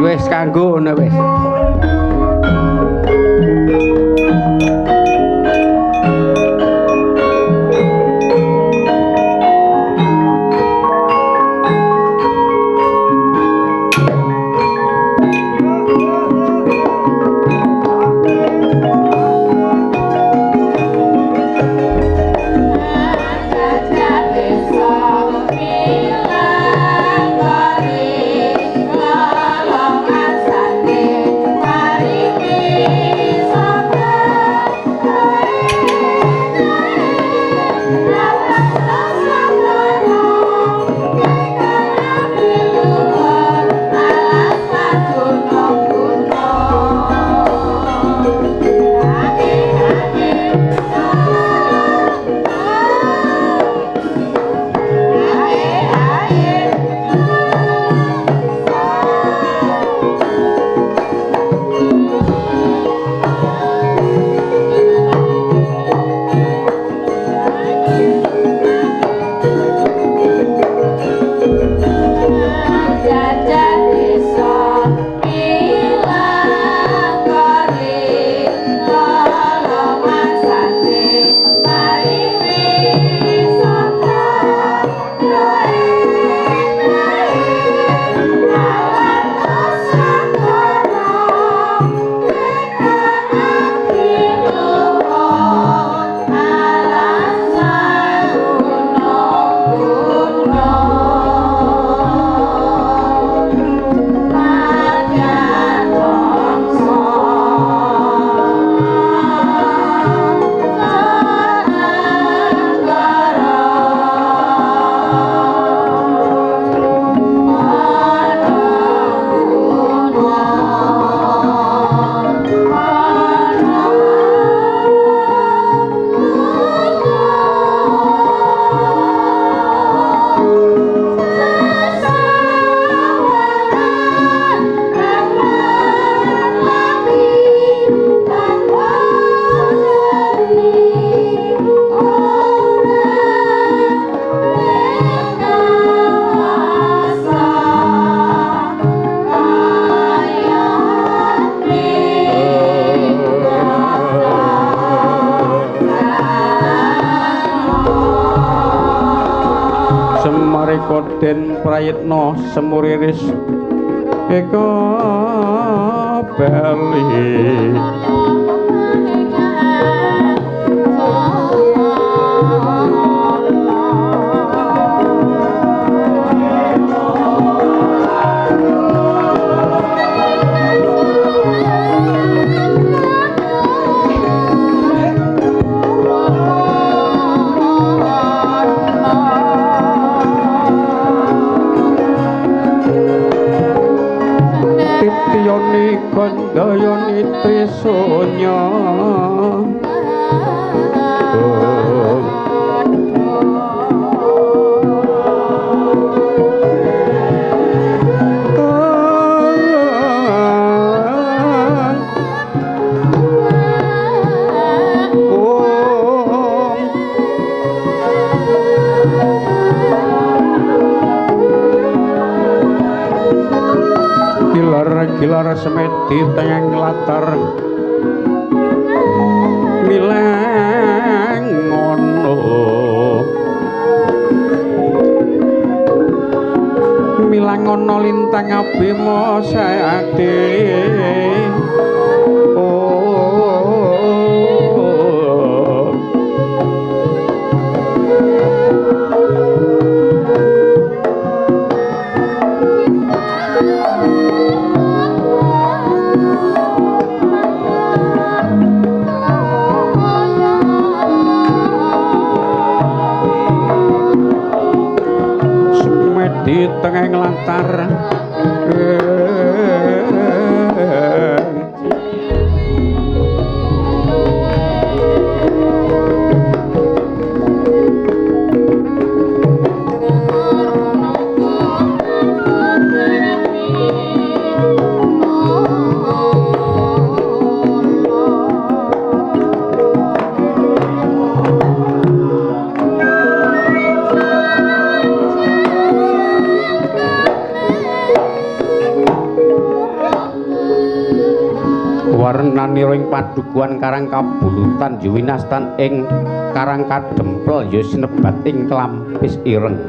Wis kanggo ngono wis. Den Prayitna semuriris eka bali. Tiyoni Gandayani Trisunya. Gilar semedi tengeng latar milang ngono milang ngono lintang abima saati. Di tengah latar Suwanira ing padukuhan Karang Kabulutan ya winastan ing Karang Kadempel ya sinebat ing Klampis Ireng.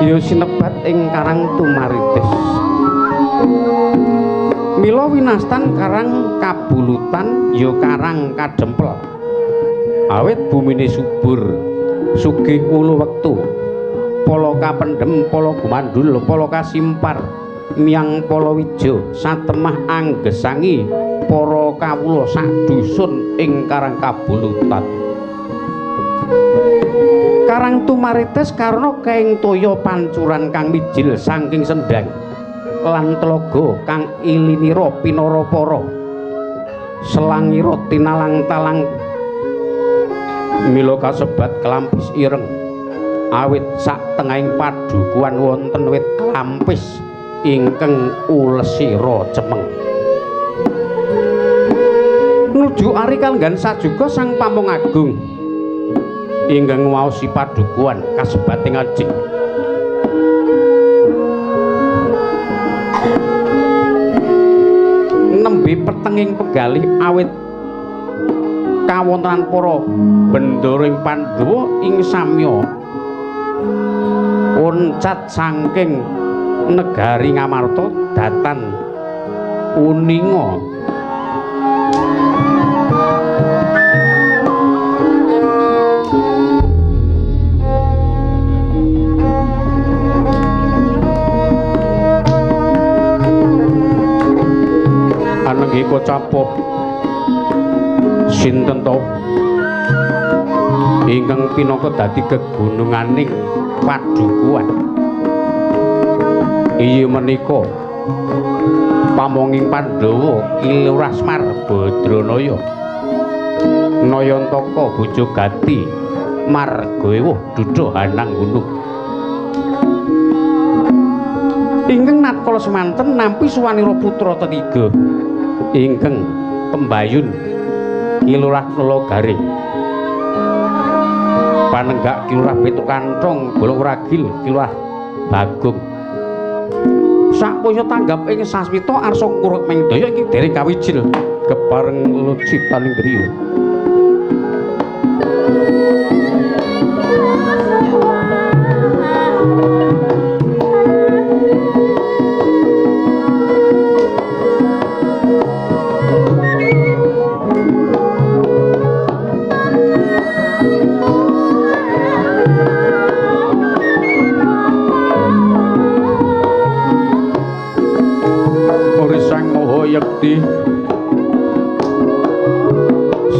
Ya sinebat ing Karang Tumaritis. Mila winastan Karang Kabulutan ya Karang Kadempel. Awit bumine subur, sugih wulu wektu. Pala kapendhem, pala gumandul, pala kasimpar, miang palawija, satemah anggesangi para kawula sak dusun ing Karang Kabulutan. Karang Tumaritis karena kaing toya pancuran kang mijil saking sendhang lan tlaga kang ilinira pinara para selangira tinalang talang. Mila kasebat Klampis Ireng awit sak tengahing padukuhan wonten wit klampis ingkang ulesira cemeng. Nuju ari kalenggan sajuga sang pamong agung ingkang ngwaosi padukuhan kasebat ing ajeng. Nembe petenging pegalih awit kawontenan para bendara ing Pandhawa ing samya oncat saking negari Ngamarta datan uninga. Anenggi kocapop sinten to ingkang pinangka dadi kegununganing padukuhan. Iya menika pamonging Pandhawa Ki Lurah Semar Badranaya Nayantaka bojo gati marga ewuh duda hanang gunung. Ingkang natkala semanten nampi suwanira putra tetiga ingkang pembayun Ki Lurah Nala Garing, panenggak Ki Lurah Petuk Kanthong Golong Ragil Ki Lurah Bagong. Sakpaya tanggap ing sasmita arsa kuruk mengdaya iki dereng kawijil kepareng lucitaning griya.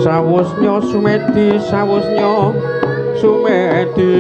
Sawusnya sumedi, sawusnya sumedi.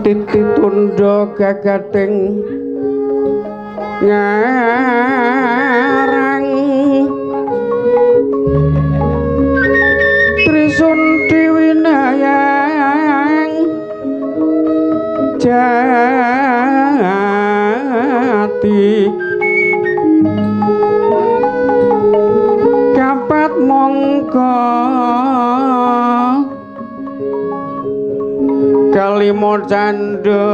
Titi tundha gagating ngarang Trisun Diwinayang jati kapat mongko kalima candala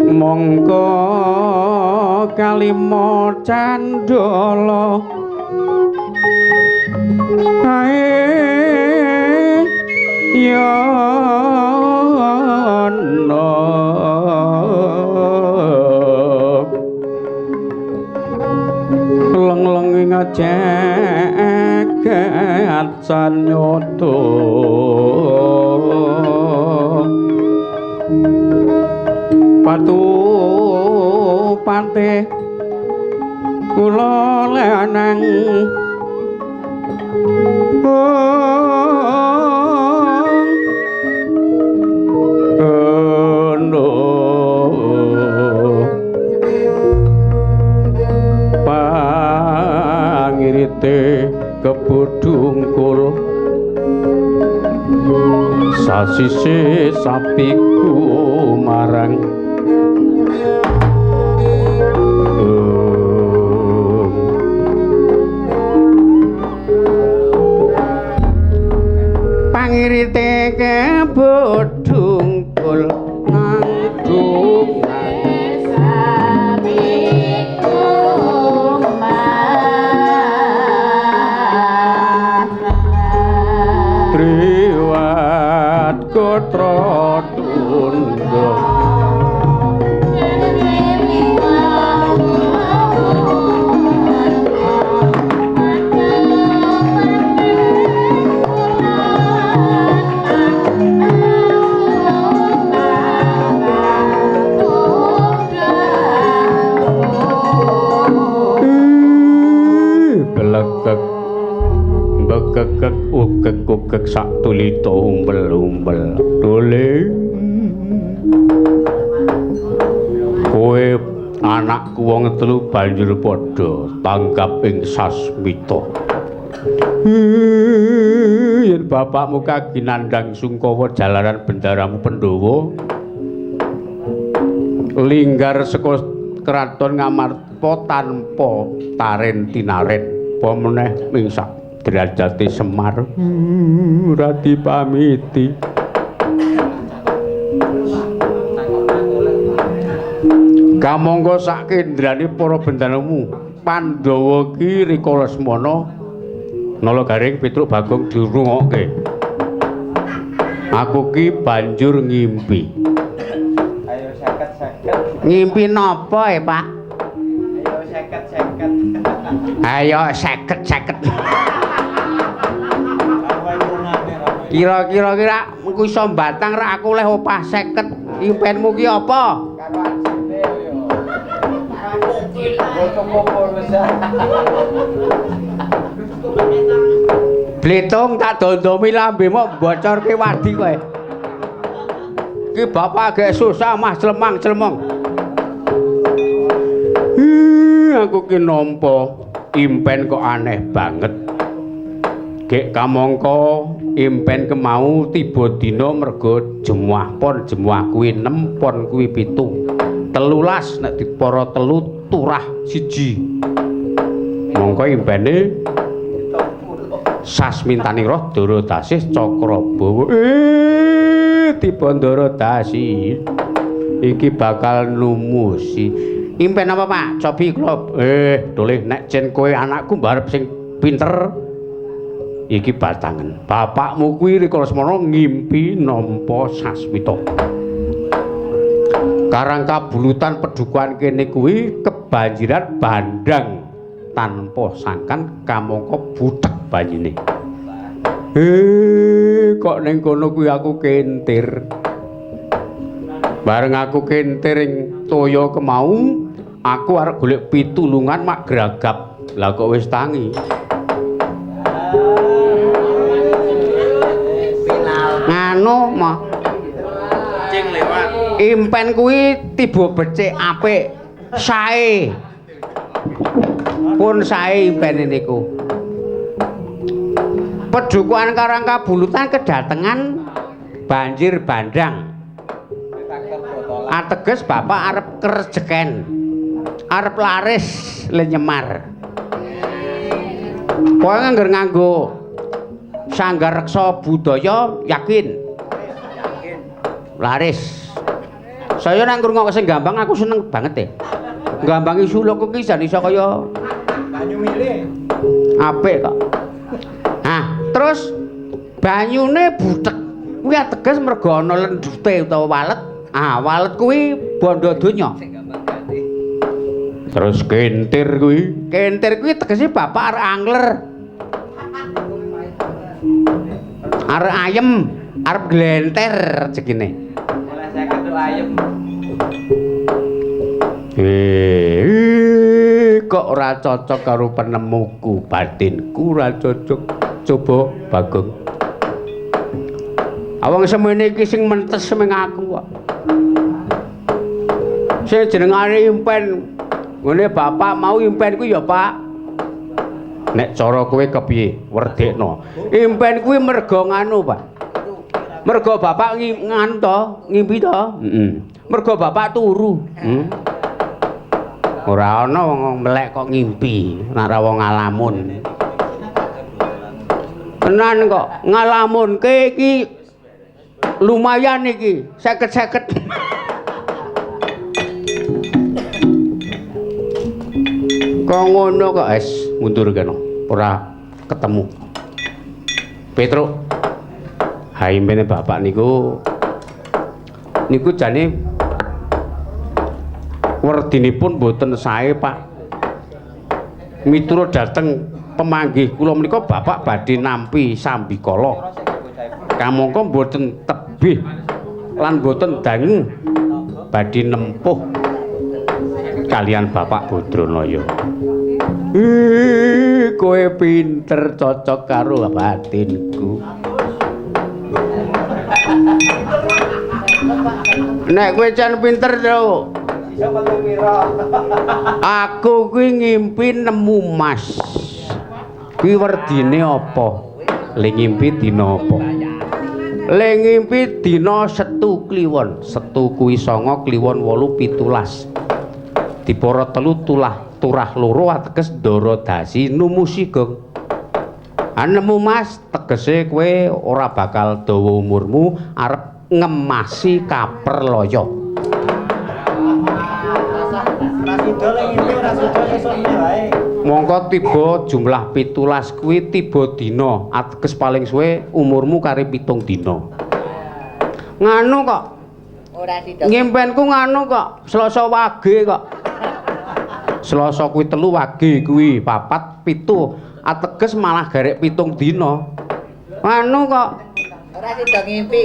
mongko kalima candala ae ya ana leng-leng ngajek sanyata Patu pate kula lanang pangirite kebudungkul sasise sapiku marang pangirite kebudungkul nang triwat kotra tundha belekek bekekek ukek-ukek sak tulita umbel-umbel dole kowe anakku wong telu banjur padha tanggap ing sasmita. Yen bapakmu kaginandhang sungkawa jalaran bendaramu Pandhawa linggar saka kraton Ngamarta tanpa taren tinaren apa meneh ing sak derajate Semar ora dipamiti. Kamangka sak kendrane para bendaramu Pandhawa ki Rika Lesmana Nala Garing Petruk Bagong dirungokke. Aku ki banjur ngimpi. Ayo seket-seket. Ngimpi napa e, Pak? Ayo seket-seket. Ayo seket-seket. Kira-kira kira engko iso mbatang rak aku oleh opah 50. Impenmu ki apa? Karo ajine yo. Blitung tak dondomi lambemu bocorke wadi kowe. Ki bapak agak susah mah clemang-clemong. Aku ki nampa impen kok aneh banget. Gek kamangka impen kemau tiba dina merga jemuah pon jemuah kuwi 6 pon kuwi 7. 13 nek dipara telu turah 1. Mongko impene sasmintanira Dara Dasih Cakrabawa. Tiba Ndara Dasih iki bakal numusi. Impen apa, Pak? Cobi kula. Doleh nek jen kowe anakku mbarep sing pinter iki batangen. Bapakmu kuwi Rika Lesmana ngimpi nampa sasmita. Karang kabulutan pedukuhan kene kuwi kebanjiran bandang tanpa sangkan kamangka butek banyine. Kok ning kono kuwi aku kentir. Bareng aku kentir ing toya kemau, aku arep golek pitulungan mak gragap. Lah kok wis tangi. Nganu mah. Cing lewat. Impen kuwi tiba becik apik. Sae. Pun sae impene niku. Pedukuhan Karang Kabulutan kedatengan banjir bandang. Ateges bapak arep kerjeken. Arep laris le nyemar. Pokoke angger nganggo sanggar reksa budaya yakin. Laris. Saya nek ngrungokke sing gambang aku seneng banget e. Gambangi suluk ki jan iso kaya banyu milih. Apik kok. Nah, terus banyune butek. Kuwi ateges mergo ana lendute utawa walet. Ah, walet kuwi bondo donya. Terus kentir kuwi. Kentir kuwi tegese bapak arek angler. Arek ayem, arep glenter rejekine. Oleh 50 ayem. Kok ora cocok karo penemuku, batinku ora cocok. Coba Bagong. Awong semene iki sing mentes ming aku kok. Sing jenengane impen ngene bapak mau impen kuwi ya Pak. Nek cara kowe kepiye? Werdekno. Impen kuwi mergo nganu, Pak. Mergo bapak nganu to, ngimpi to? Heeh. Mergo bapak turu. Ora ana wong melek kok ngimpi, nek ora wong ngalamun. Tenan kok ngalamunke iki lumayan iki, seket-seket. Kok ngono kok es mundur kene, ora ketemu. Petruk. Ha impene bapak niku niku jane werdinipun mboten sae, Pak. Miturut dhateng pemanggih kula menika bapak badhe nampi sambikala. Kamangka mboten tebih lan mboten dangu badhe nempuh kalian Bapak Badranaya. Ih, kowe pinter cocok karo batinku. Nek kowe jan pinter to. Aku kuwi ngimpi nemu mas. Kuwi werdine apa? Le ngimpi dina apa? Le ngimpi dina Setu Kliwon. Setu kuwi 9, Kliwon 8, 17. Dipara telu tulah turah loro ateges ndara dasi numusi gong. Nemu mas tegese kowe ora bakal dawa umurmu arep ngemasi kaperlaya. Mongko tiba jumlah 17 kuwi tiba dina ateges paling suwe umurmu kari 7 dina. Nganu kok. Ora sida. Ngimpenku nganu kok, Selasa wage kok. Selasa kuwi 3 wage kuwi 4 7 ateges malah garek 7 dina. Nganu kok. Ora sida ngimpi.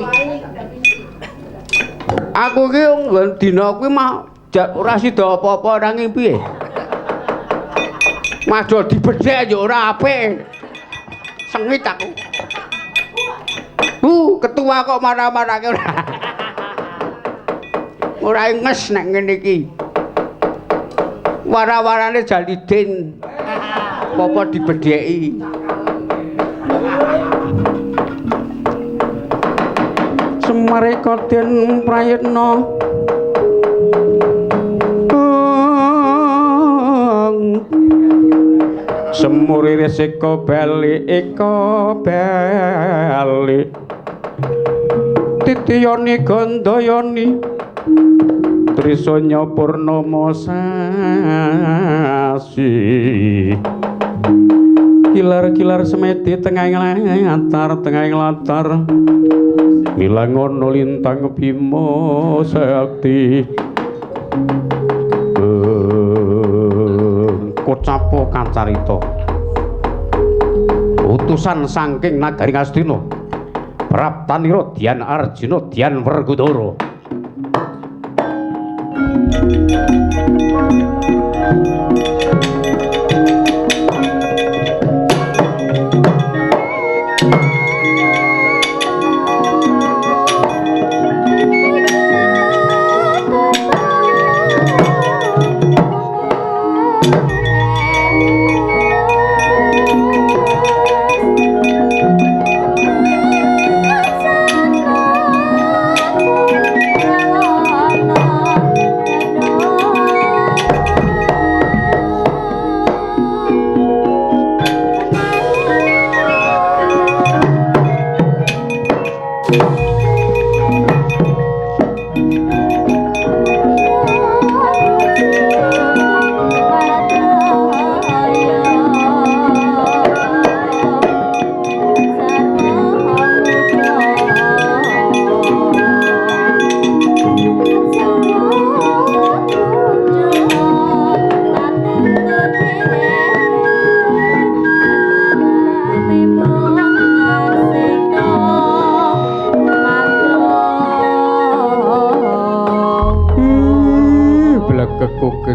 Aku ki nggon dina kuwi mah ora sida apa-apa ora ngimpi. Madol dibedhek ya ora apik. Sengit aku. Ketua kok marah-marahke ora. Ora nges nek ngene iki. Wara-warane Jalidin. Apa dibedheki. Semareka den prayitna. Semuri resiko bali eko bali titiyoni gandayani trisanya purnama sasi kilar-kilar semedi tengahing latar milangono lintang bima sakti kocapo kacarita utusan saking nagari Ngastina Praptanira Dian Arjuna Dian Werkudara.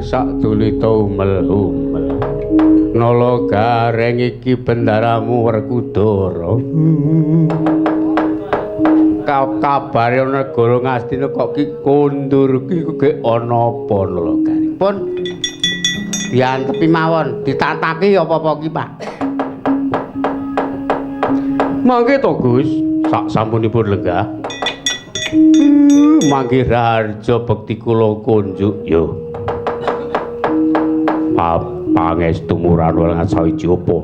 Gareng sak dulita umel-umel. Nala Gareng iki bendaramu Werkudara. Kabare ana negara Ngastina kok ki kondur ki gek ana apa Nala Gareng? Pun diantepi mawon, ditataki apa-apa ki, Pak. Mangke to, Gus, sak sampunipun lenggah. Mangke raharja bekti kula kunjuk yo. Pangestu murano lan sawiji apa?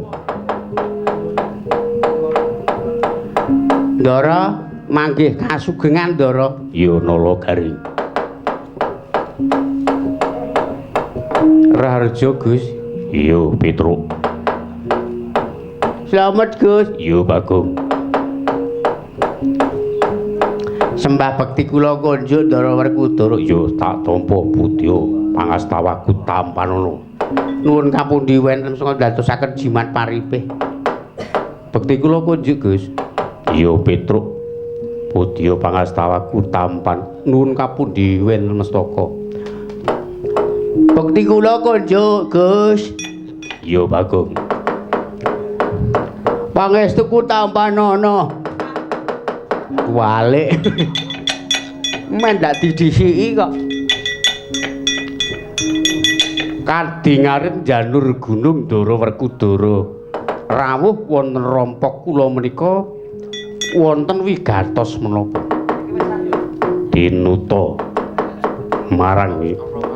Ndara, manggih kasugengan Ndara. Ya Nala Gareng. Raharja, Gus. Iya, Petruk. Slamet, Gus. Iya, Bagong. Sembah bekti kula kunjuk Ndara Werkudara. Ya tak tampa budya pangastawaku tampanana. Nuwun kapundi wonten sanga ndadosaken jimat paripih. Bekti kula kunjuk, Gus. Iya, Petruk. Budya pangastawaku tampan. Nuwun kapundi wonten mestaka. Bekti kula kunjuk, Gus. Iya, Bagong. Pangestuku tampanana. Walik. Men ndak didhisiki kok. Kadingarit janur gunung Ndara Werkudara rawuh wonten rompok kula menika wonten wigatos menapa dinuta marang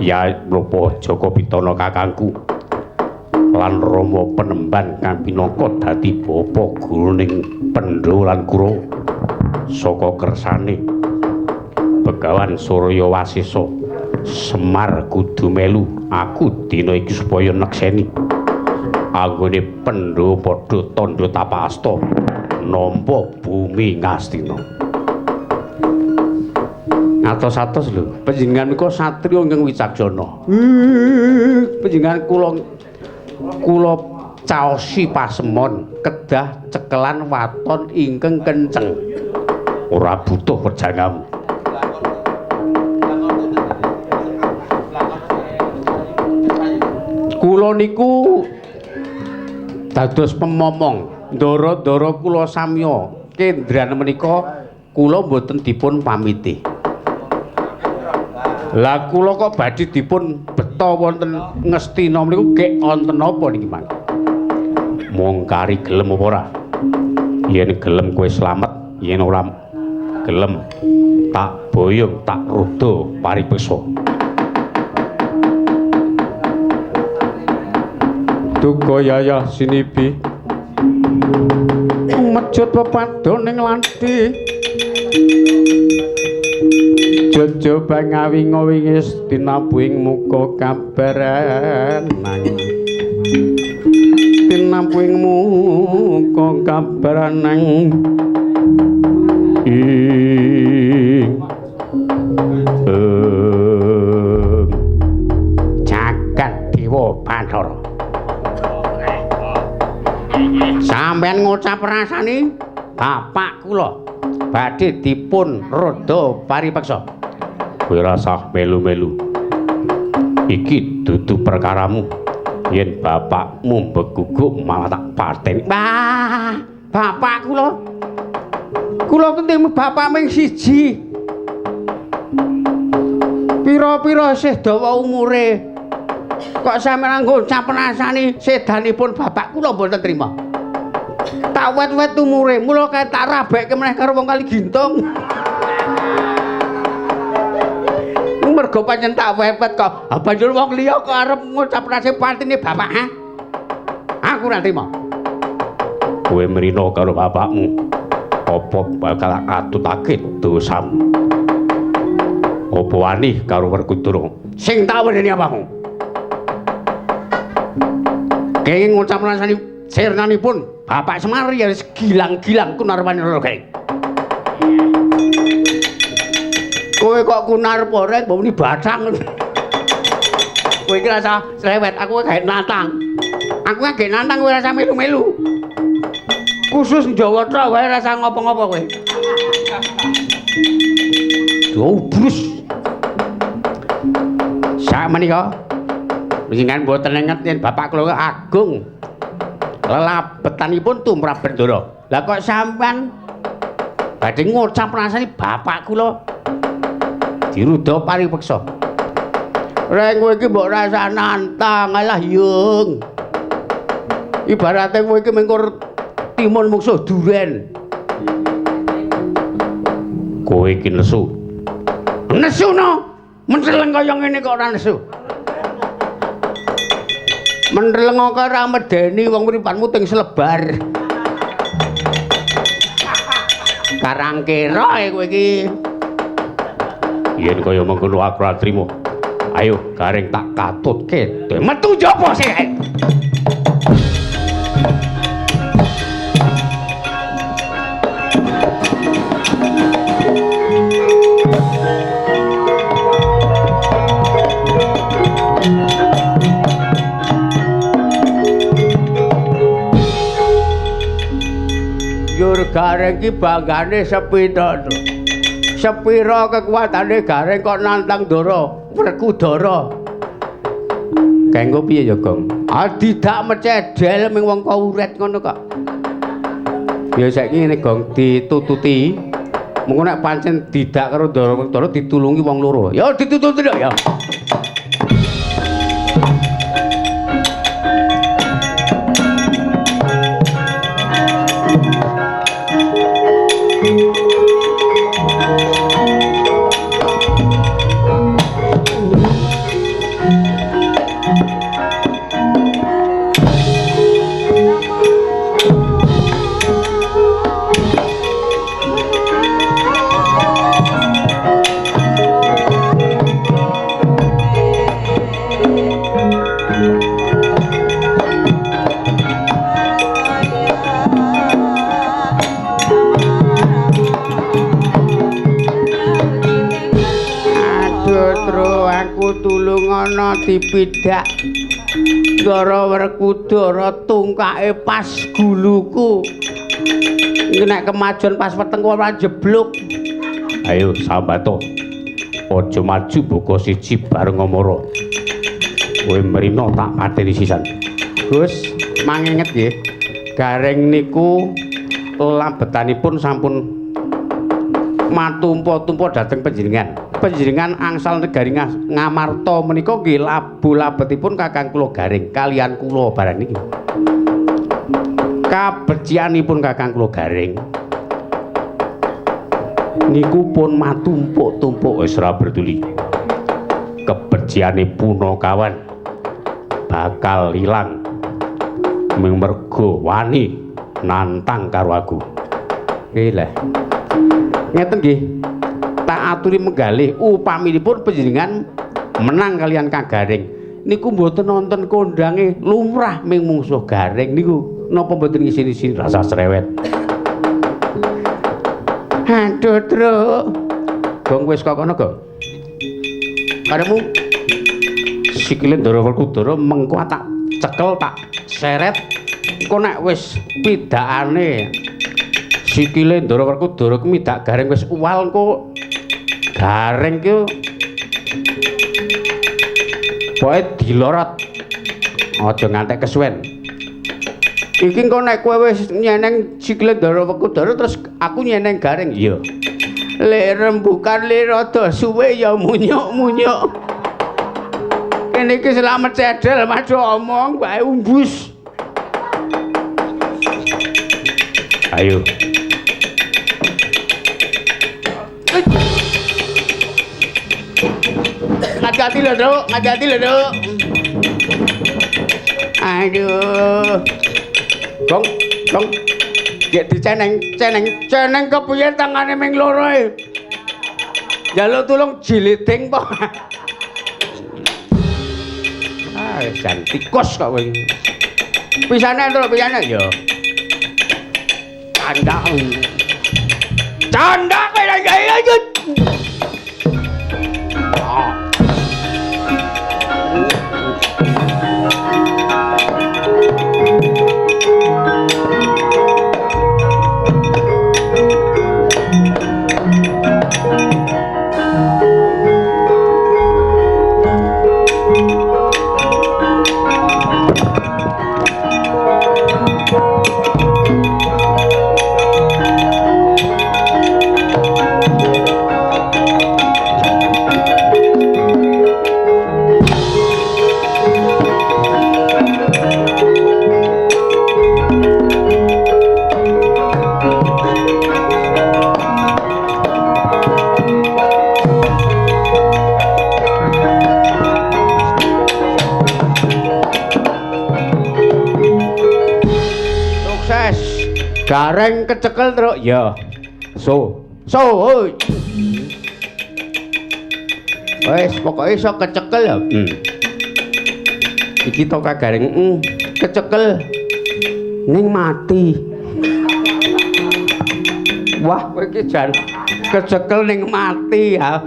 ya napa Jaka Pitana kakangku lan Rama Penemban kang pinangka dadi bapa guruning Pandhawa lan Kurawa saka kersane Begawan Surya Wasesa Semar kudu melu aku dina iki supaya nekseni anggone Pandhawa padha tandha tapa asta nampa bumi Ngastina. Atos-atos lho, panjenengan menika satriya ingkang wicaksana. Panjenengan kula caosi pasemon kedah cekelan waton ingkang kenceng. Ora butuh wejangamu. Kula niku dados pemomong ndara-ndara kula samya kendran menika kula mboten dipun pamiti. Lah kula kok badhe dipun beta wonten Ngastina mriku gek wonten napa niki, Mang? Mung kari gelem apa ora? Yen gelem kowe slamet, yen ora gelem tak boyong tak ruda paripeksa. Duka yayah sinibi mecut pepadon ning lanthi jojo bangawinga-wingis tinampuing muka kabaranang tinampuing muka kabaranang ing jagat dewa Bathara. Sampeyan ngucap rasani bapak kula badhe dipun roda paripeksa. Kowe rasah melu-melu. Iki dudu perkaramu. Yen bapakmu mbeguguk malah tak pateni. Wah, bapak kula. Kula kentemu bapak ming siji. Pira-pira isih dawa umure. Kok sampeyan ngucap rasani sedanipun bapak kula mboten trima. Tak wet-wet umure, mula kae tak rabekke meneh karo wong kali gintung. Mergo pancen tak wet-wet kok. Ha banjur wong liya kok arep ngucap rase patine bapak, ha? Aku ora trima. Kowe mrina karo bapakmu. Apa bakal atutake dosamu? Apa wani karo Werkudara? Sing tak wedeni apamu? Kenging ngucap rasane sirnanipun Bapak Semar ya wis gilang-gilang kunarwane lho kae. Kowe kok kunar apa rek mbok muni bathang. Kowe iki rasa cerewet, aku gawe nantang. Aku gawe nantang kowe rasa melu-melu. Khusus Jawa tok wae rasa ngopo-ngopo kowe. Dobrus. Sak menika Panjenengan mboten inget yen bapak kula agung lelabetanipun tumrap Bendara. Lah kok sampean badhe ngucap rasane bapak kula diruda paripeksa. Reng kowe iki mbok rasa nantang alah yung. Ibarate kowe iki mengkur timun mungsuh duren. Kowe iki nesu. Nesu no. Menteleng kaya ngene kok ora nesu. Menteleng kok ora medeni wong mripatmu ting selebar. Karangkera kowe iki. Yen kaya mengkono aku ora trimo. Ayo Gareng tak katutke. Metu njaba sih. Yur Gareng ki banggane sepi to. Sepira kekuatane Gareng kok nantang Ndara Werkudara. Kanggo piye ya, Gong? Ah didak mecedel ming wong kauret ngono kok. Ya saiki ngene Gong, ditututi. Mengko nek pancen didak karo Ndara Werkudara ditulungi wong loro. Ya ditututi lho ya. Dipidak Ndara Werkudara tungkake pas guluku. Iki nek kemajuan pas wetengku ora jeblok. Ayo sambato. Aja maju buka siji bareng Amara. Kowe mrino tak mateni sisan. Gus, manginget nggih. Gareng niku lambetanipun sampun matumpa-tumpa dhateng panjenengan. Panjenengan angsal negari Ngamarta menika nggih labu labetipun kakang kula Gareng kalian kula barang niki. Kabecikanipun kakang kula Gareng niku pun matumpuk-tumpuk wis ora berduli. Kebeciane punakawan bakal ilang ming mergo wani nantang karo aku. Nggih lah. Ngeten nggih. Tak aturi menggalih upaminipun panjenengan menang kalian Kang Gareng niku mboten nonton kondange lumrah ming mungsuh Gareng niku napa mboten ngisin-isin rasa cerewet. Aduh, Truk. Gong wis kok kono, Gong. Karepmu sikile Ndara Werkudara mengko tak cekel tak seret engko nek wis pidakane sikile Ndara Werkudara ku midak Gareng wis uwal engko Gareng ki pokoke dilorot aja ngantek kesuwen. Iki engko nek kowe wis nyeneng sikile Ndara Werkudara terus aku nyeneng Gareng. Iya. Lek rembukan le rada suwe ya munyuk-munyuk. Kene iki selamat cedel madha omong bae umbus. Ayo. Hati-hati lho, Truk. Hati-hati lho, Truk. Aduh. Gong, gong. Gek diceneng, ceneng, ceneng kepiye tangane ming loro e. Njaluk tulung jiliding po. Ah, jan tikus kok kowe. Pisane, Truk, pisane ya. Candak. Candak kowe lanjut. Sukses. Gareng kecekel, Truk. Ya. So. So, oi. Wis, pokoke iso kecekel ya. Iki to Gareng, kecekel ning mati. Wah, kowe iki jan kecekel ning mati ya.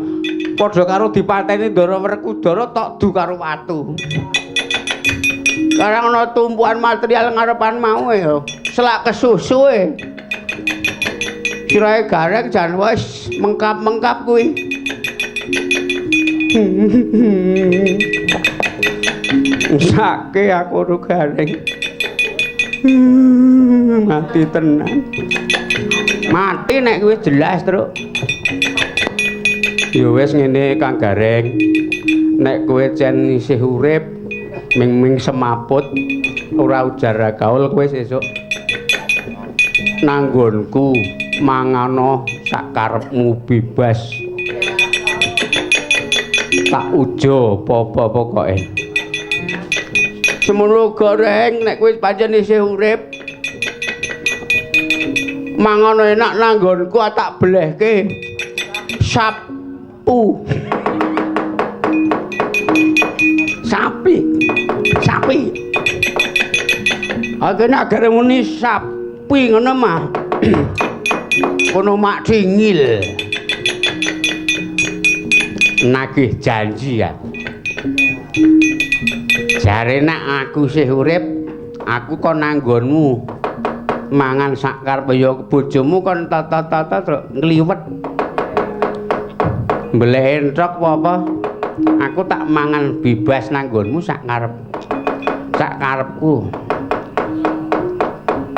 Padha karo dipateni Ndara Werkudara tok du karo watu. Karang ana tumpuan material ngarepan mau ya. Selak kesusu e. Sirahe Gareng jan wis mengkap-mengkap kuwi. Mesake aku ro Gareng. Mati tenan. Mati nek kuwi jelas, Truk. Ya wis ngene Kang Gareng. Nek kowe cen isih urip ming-ming semaput ora ujar gaul kowe sesuk nanggonku mangano sakarepmu bebas. Tak ujo apa-apa pokoke. Semono Gareng nek kowe pancen isih urip mangono enak nanggonku tak belehke sapu. Sapi. Sapi. Aku nek gareng muni sapi ngono mah. Kono mak dingil. Nagih janji ya. Jare nek aku isih urip, aku kon nanggonmu mangan sak karepe ya bojomu kon tata-tata truk ngliwet. Mbeleh entrok apa? Aku tak mangan bebas nanggonmu sak karep. Sak karepku.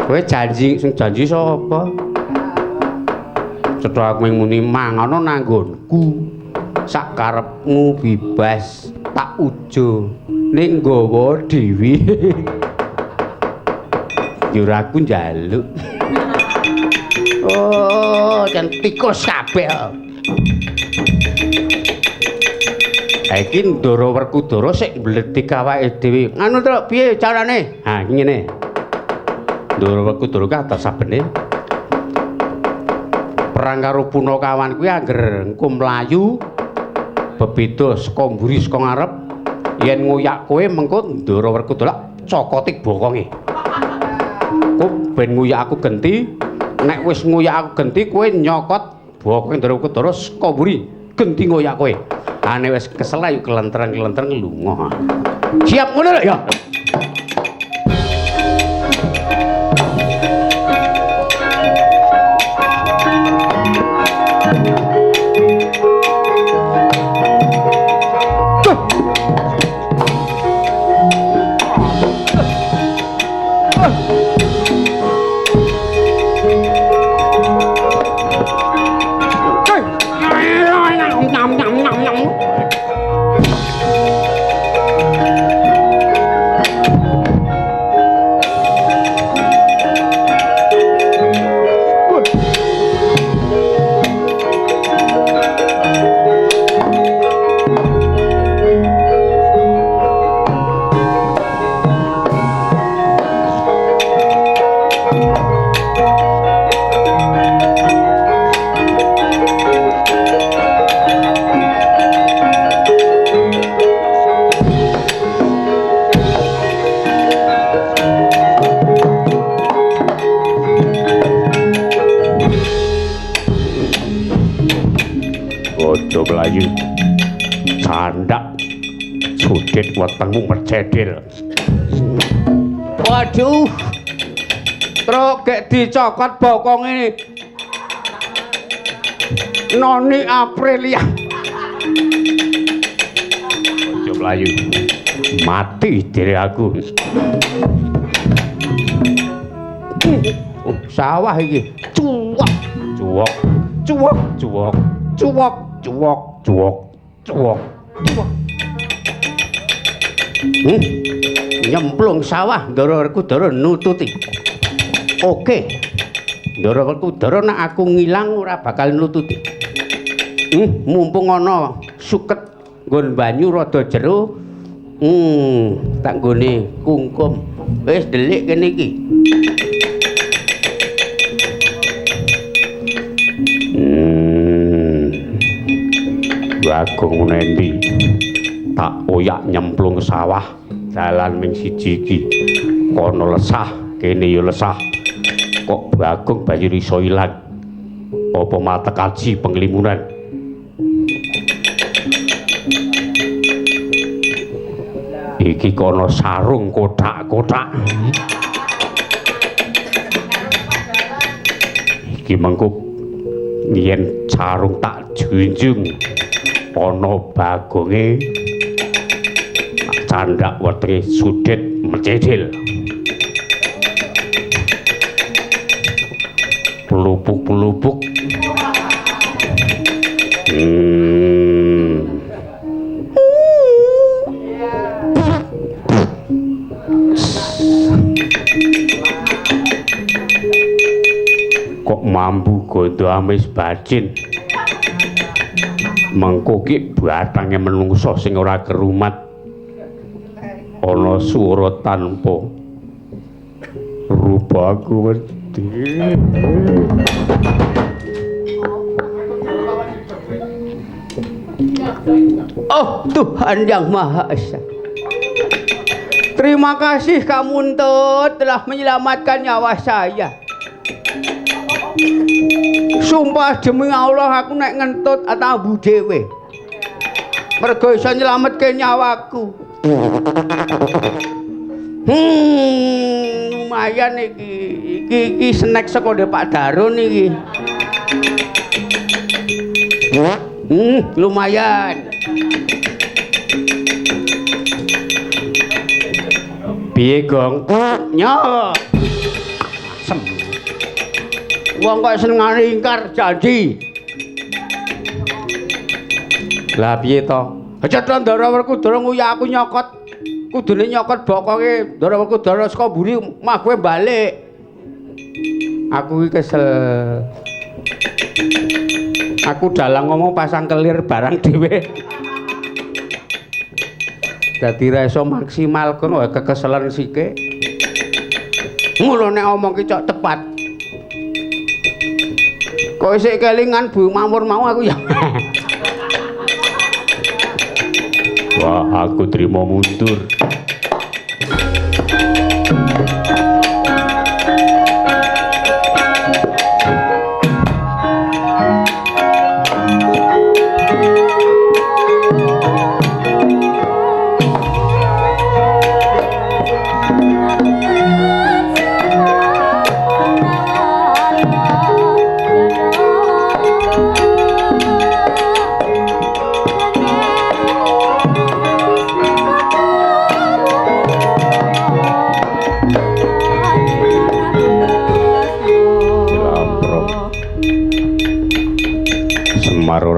Kowe janji sing janji sapa? Cetha aku muni mangano nanggonku. Sak karepmu bebas tak ujo ning nggawa dhewe. Ya ora aku njaluk. Oh, jan tikus kabeh. Iki Ndara Werkudara sik mbledik awake dhewe. Nganu Truk, piye carane? Ha, ngene. Ndara Werkudara ki atas sabene. Perang karo Punakawan kuwi angger engko mlayu bebeda saka mburi saka ngarep, yen ngoyak kowe mengko Ndara Werkudara cokoti bokonge. Ku ben nguyak aku genti, nek wis nguyak aku genti kowe nyokot bokonge Ndara Werkudara saka mburi genti ngoyak kowe. Ane wis kesel ayo kelentreng-kelentreng lunga. Siap ngono lho ya. Mlayu. Candak sudit wetengmu mercedil. Waduh. Truk gek dicokot bokonge. Noni Aprilia. Aja mlayu. Mati dhewe aku. Oh, sawah iki. Cuwok, cuwok, cuwok, cuwok, cuwok, cuwok, cuwok, cuwok, cuwok. Nyemplung sawah Ndara Werkudara nututi. Oke. Ndara Werkudara nek aku ngilang ora bakal nututi. Mumpung ana suket nggon banyu rada jero. Tak nggone kungkum. Wis delik kene iki. Bagong nendi tak oyak nyemplung sawah dalan ming siji iki. Kono lesah, kene ya lesah. Kok Bagong banjur iso ilang? Apa matek aji penglimunan? Iki kono sarung kothak-kothak. Iki mengko yen sarung tak junjung ana Bagonge tak candhak wetenge sudit mecedil. Pelupuk-pelupuk. Kok mambu gondo amis bacin. Mengko ki batange menungso sing ora kerumat. Ana swara tanpa rupa aku wedi. Oh Tuhan Yang Maha Esa, terima kasih kamu Entut telah menyelamatkan nyawa saya. Sumpah demi Allah aku nek ngentut atau ambu dhewe. Mergo iso nyelametke nyawaku. Lumayan iki. Iki snack saka ndek Pak Darun iki. Lumayan. Piye, Gong? Nyo. Asem. Wong kok senengane ingkar janji. Lah piye to? Cetha Ndara Werkudara nguyak aku nyokot. Kudune nyokot bokonge Ndara Werkudara saka mburi mah kowe balik. Aku iki kesel. Aku dalang ngomong pasang kelir barang dhewe. Dadi ra iso maksimal kono kekeselan sike. Ngono nek omong ki cok tepat. Kok isih kelingan Bu Mamur mau aku ya. Wah, aku trimo mundur.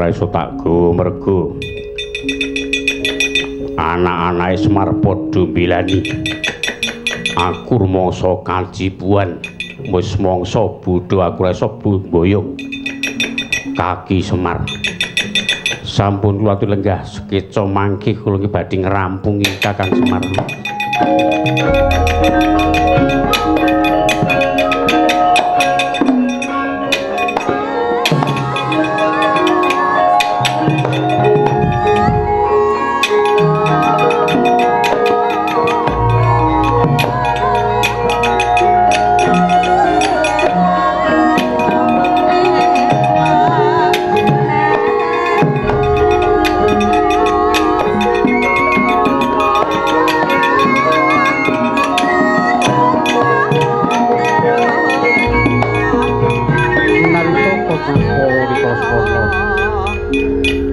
Iso tak go mergo anak-anake Semar padha mbilani aku rumangsa kacipuan wis mangsa bodho aku ora iso mboyong kaki Semar. Sampun kula atur lenggah sekeca mangke kula nggih badhe ngrampungi Kakang Semar.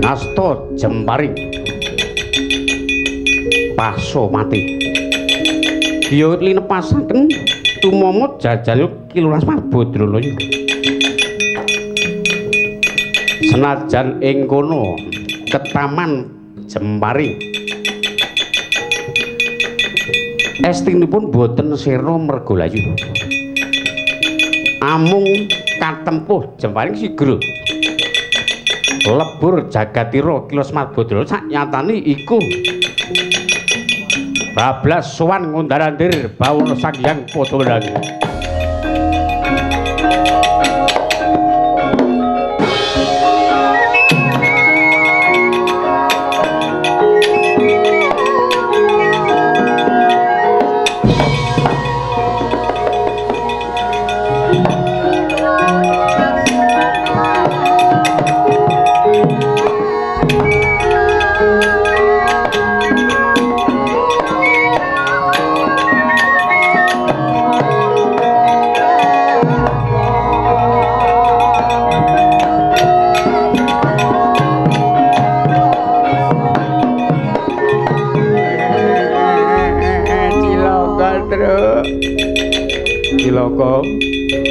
Nasta jemparing paso mati ya linepasaken tumama jajal Ki Lurah Semar Badralaya. Senajan ing kono ketaman jemparing estinipun boten sirna merga layu, amung katempuh jemparing sigra lebur jagatira Ki Semar Badralaya. Saknyatane iku bablas sowan ngundar-andir bawana Sang Hyang Padha Wenang.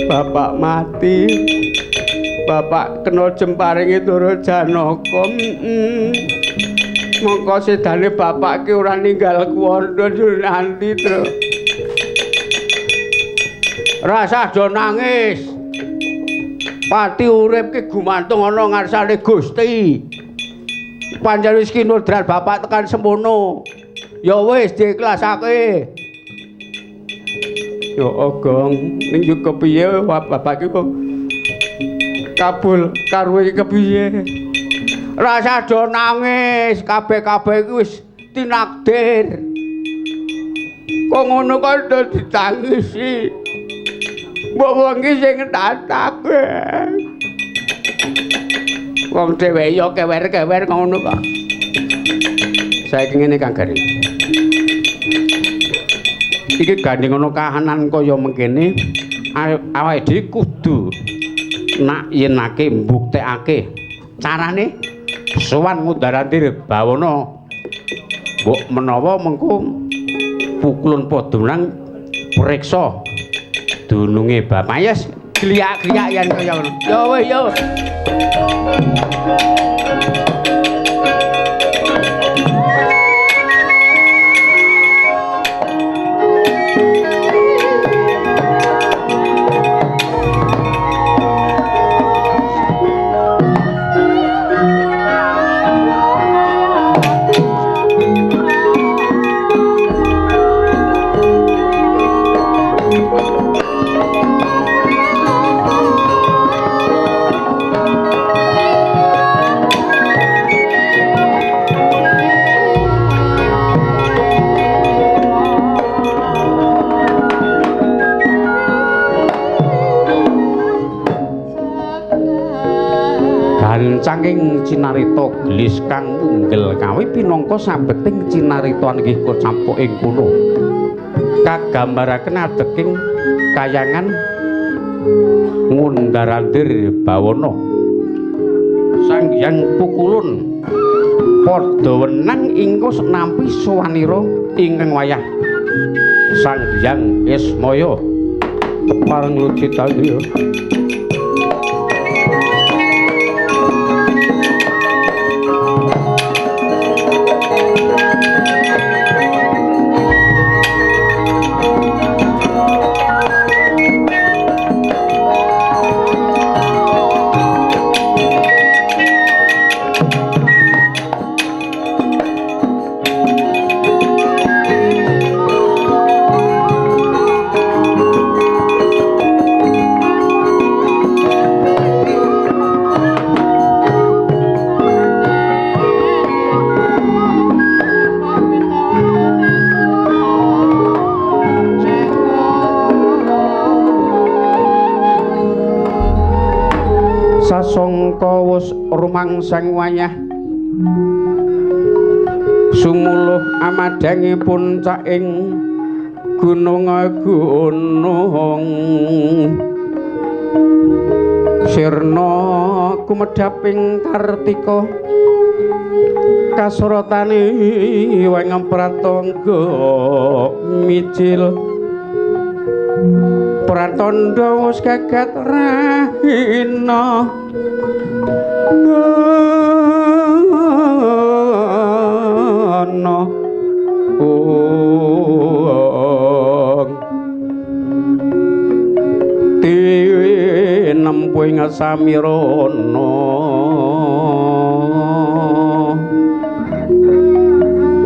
Bapak mati. Bapak kena jemparinge Ndara Janaka. Mongko sedane bapak ki ora ninggal kuwanda nanti, Tru. Rasah do nangis. Pati urip ki gumantung ana ngarsane Gusti. Pancen wis kinodran bapak tekan semono. Ya wis diikhlasake. Ya Gong, ning yo kepiye bapak ki kok kabul karo iki kepiye? Rasah do nangis, kabeh-kabeh iki wis tinakdir. Kok ngono kok do ditangisi. Mbok wong iki sing ntatake. Wong dhewe ya kewer-kewer ngono kok. Saiki ngene Kang Gareng. Iki gandeng ana kahanan kaya mengkene, awake dhewe kudu nak yenake mbuktekake. Carane sowan ngundar-andir bawana. Mbok menawa mengko pukulun padha menang priksa dununge bapak. Yes, kliak-kliak yen kaya ngono. Yo wis yo. Saking cinarita gelis kang munggel kawi pinangka sabeting cinarita inggih kacampo ing kono kagambaraken adeking kayangan ngundar-andir bawana Sang Hyang Pukulun padha wenang ingkang nampi sowanira ingkang wayah Sang Hyang Ismaya pareng lucitaya. Sasongko wus rumangsang wayah sumuluh amadange puncaking gunung gunung sirna kumedhaping kartika kasorotane weng pratangga mijil pratandha wis kaget rahina ana ong tinempu ing samirana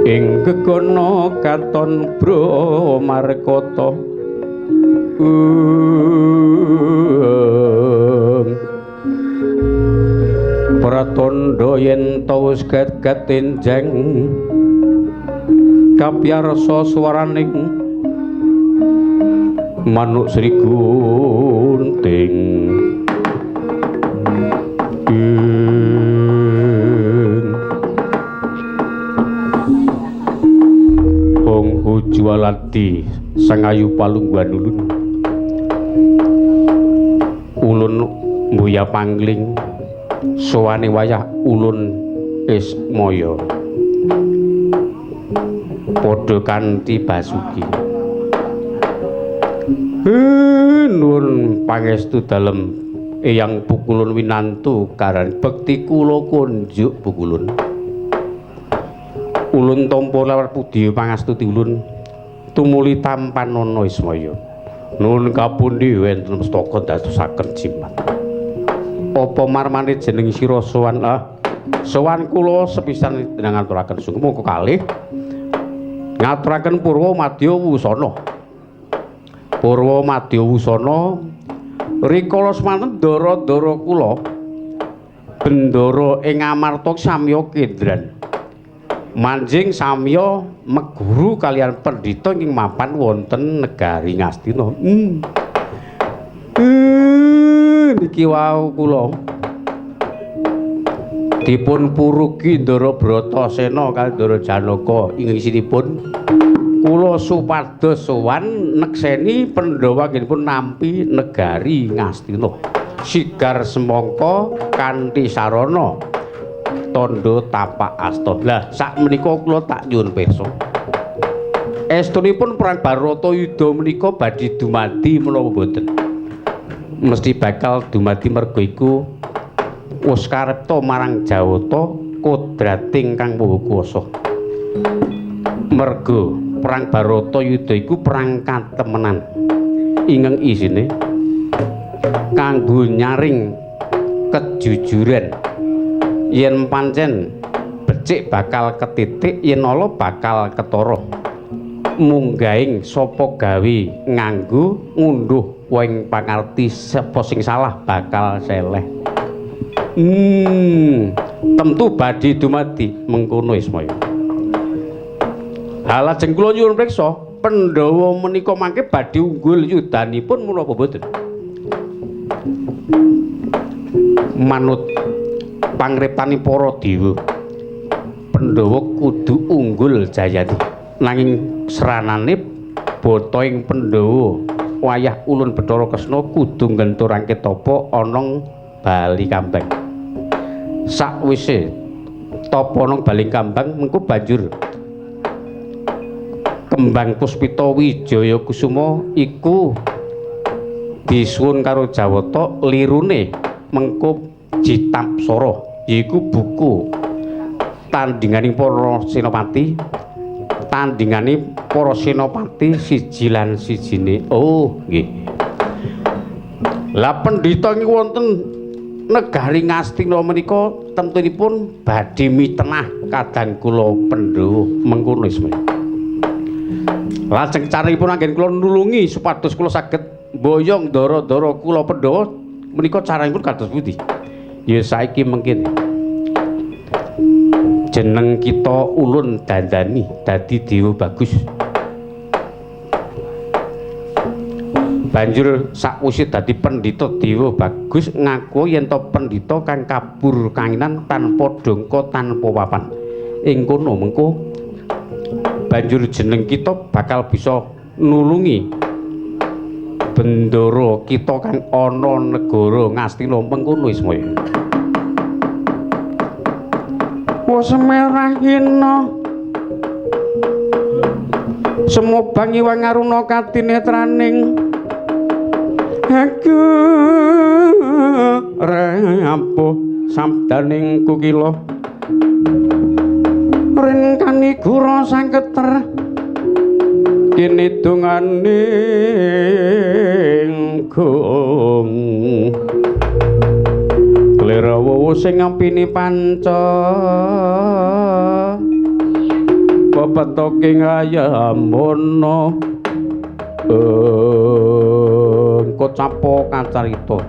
ing gegono katon Bromarkata. Pratandha yen ta wis gagat enjeng kapiyarsa swaraning manuk Sri Gunting. Hong Hujualadi sang ayu palungguhan ulun ulun mbuya pangling sowane wayah ulun Ismaya padha kanthi basuki. Nuwun pangestu dalem Eyang Pukulun winantu karan bekti kula kunjuk Pukulun. Ulun tampa lawar pundi pangastuti ulun tumuli tampanana Ismaya. Nuwun kapundi wonten mestaka dadosaken jimat. Apa marmane jeneng sira sowan? Ah, sowan kula sepisan ngaturaken sungkem mongko kalih ngaturaken purwa madya wusana. Purwa madya wusana rikala semanten ndara-ndara kula bendara ing Amarta samya kendran. Manjing samya meguru kalian pendhita ing mapan wonten negari Ngastina. Niki wau kula dipun purugi Ndara Bratasena kali Ndara Janaka ing isinipun kula supados sowan nekseni Pandhawa anggenipun nampi negari Ngastina sigar semangka kanthi sarana tandha tapak asta. Lah sakmenika kula tak nyuwun pirsa, estunipun perang Baratayuda menika badhe dumadi menapa boten? Mesti bakal dumadi merga iku wis karepta marang Jawata kodrating Kang Maha Kuwasa. Merga perang Baratayuda iku perang katemenan ingkang isine kanggo nyaring kejujuran. Yen pancen becik bakal ketitik, yen ala bakal ketara. Munggahing sapa gawe nganggo ngunduh wing pangarti sapa sing salah bakal seleh. Tentu badhe dumadi mengkono Ismaya. Ha lajeng kula nyuwun priksa, Pandhawa menika mangke badhe unggul yudanipun menapa boten? Manut pangriptane para dewa, Pandhawa kudu unggul jayati. Nanging seranane bata ing Pandhawa wayah ulun Bathara Kresna kudu nggenturake tapa ana Bali Kambang. Sakwise tapa ana Bali Kambang mengko banjur kembang Puspita Wijaya Kusuma iku disuwun karo Jawata lirune mengko Jitapsara, yaiku buku tandinganing para senopati, tandingane para senopati siji lan sijine. Oh, nggih. Lah pendhita ing wonten negari Ngastina menika temtunipun badhe mitenah kadang kula Pandhawa mengkono Ismaya. Lajeng caranipun anggen kula nulungi supados kula saged mboyong ndara-ndara kula Pandhawa menika caranipun kados pundi? Ya saiki mengkene. Jeneng kita ulun dandani dadi dewa bagus. Banjur sakwise dadi pendhita dewa bagus ngaku yen to pendhita kang kabur kanginan tanpa dongka tanpa papan. Ing kono mengko banjur jeneng kita bakal bisa nulungi bendara kita kang ana negara Ngastina mengkono Ismaya. Wos merah hina semobang iwang aruna katinetraning aku rapuh sabdaning kukila rin kanigura sangketer kene dongane gong klirawu sing ngampini panca pepetoking ayamana kocapo kacarita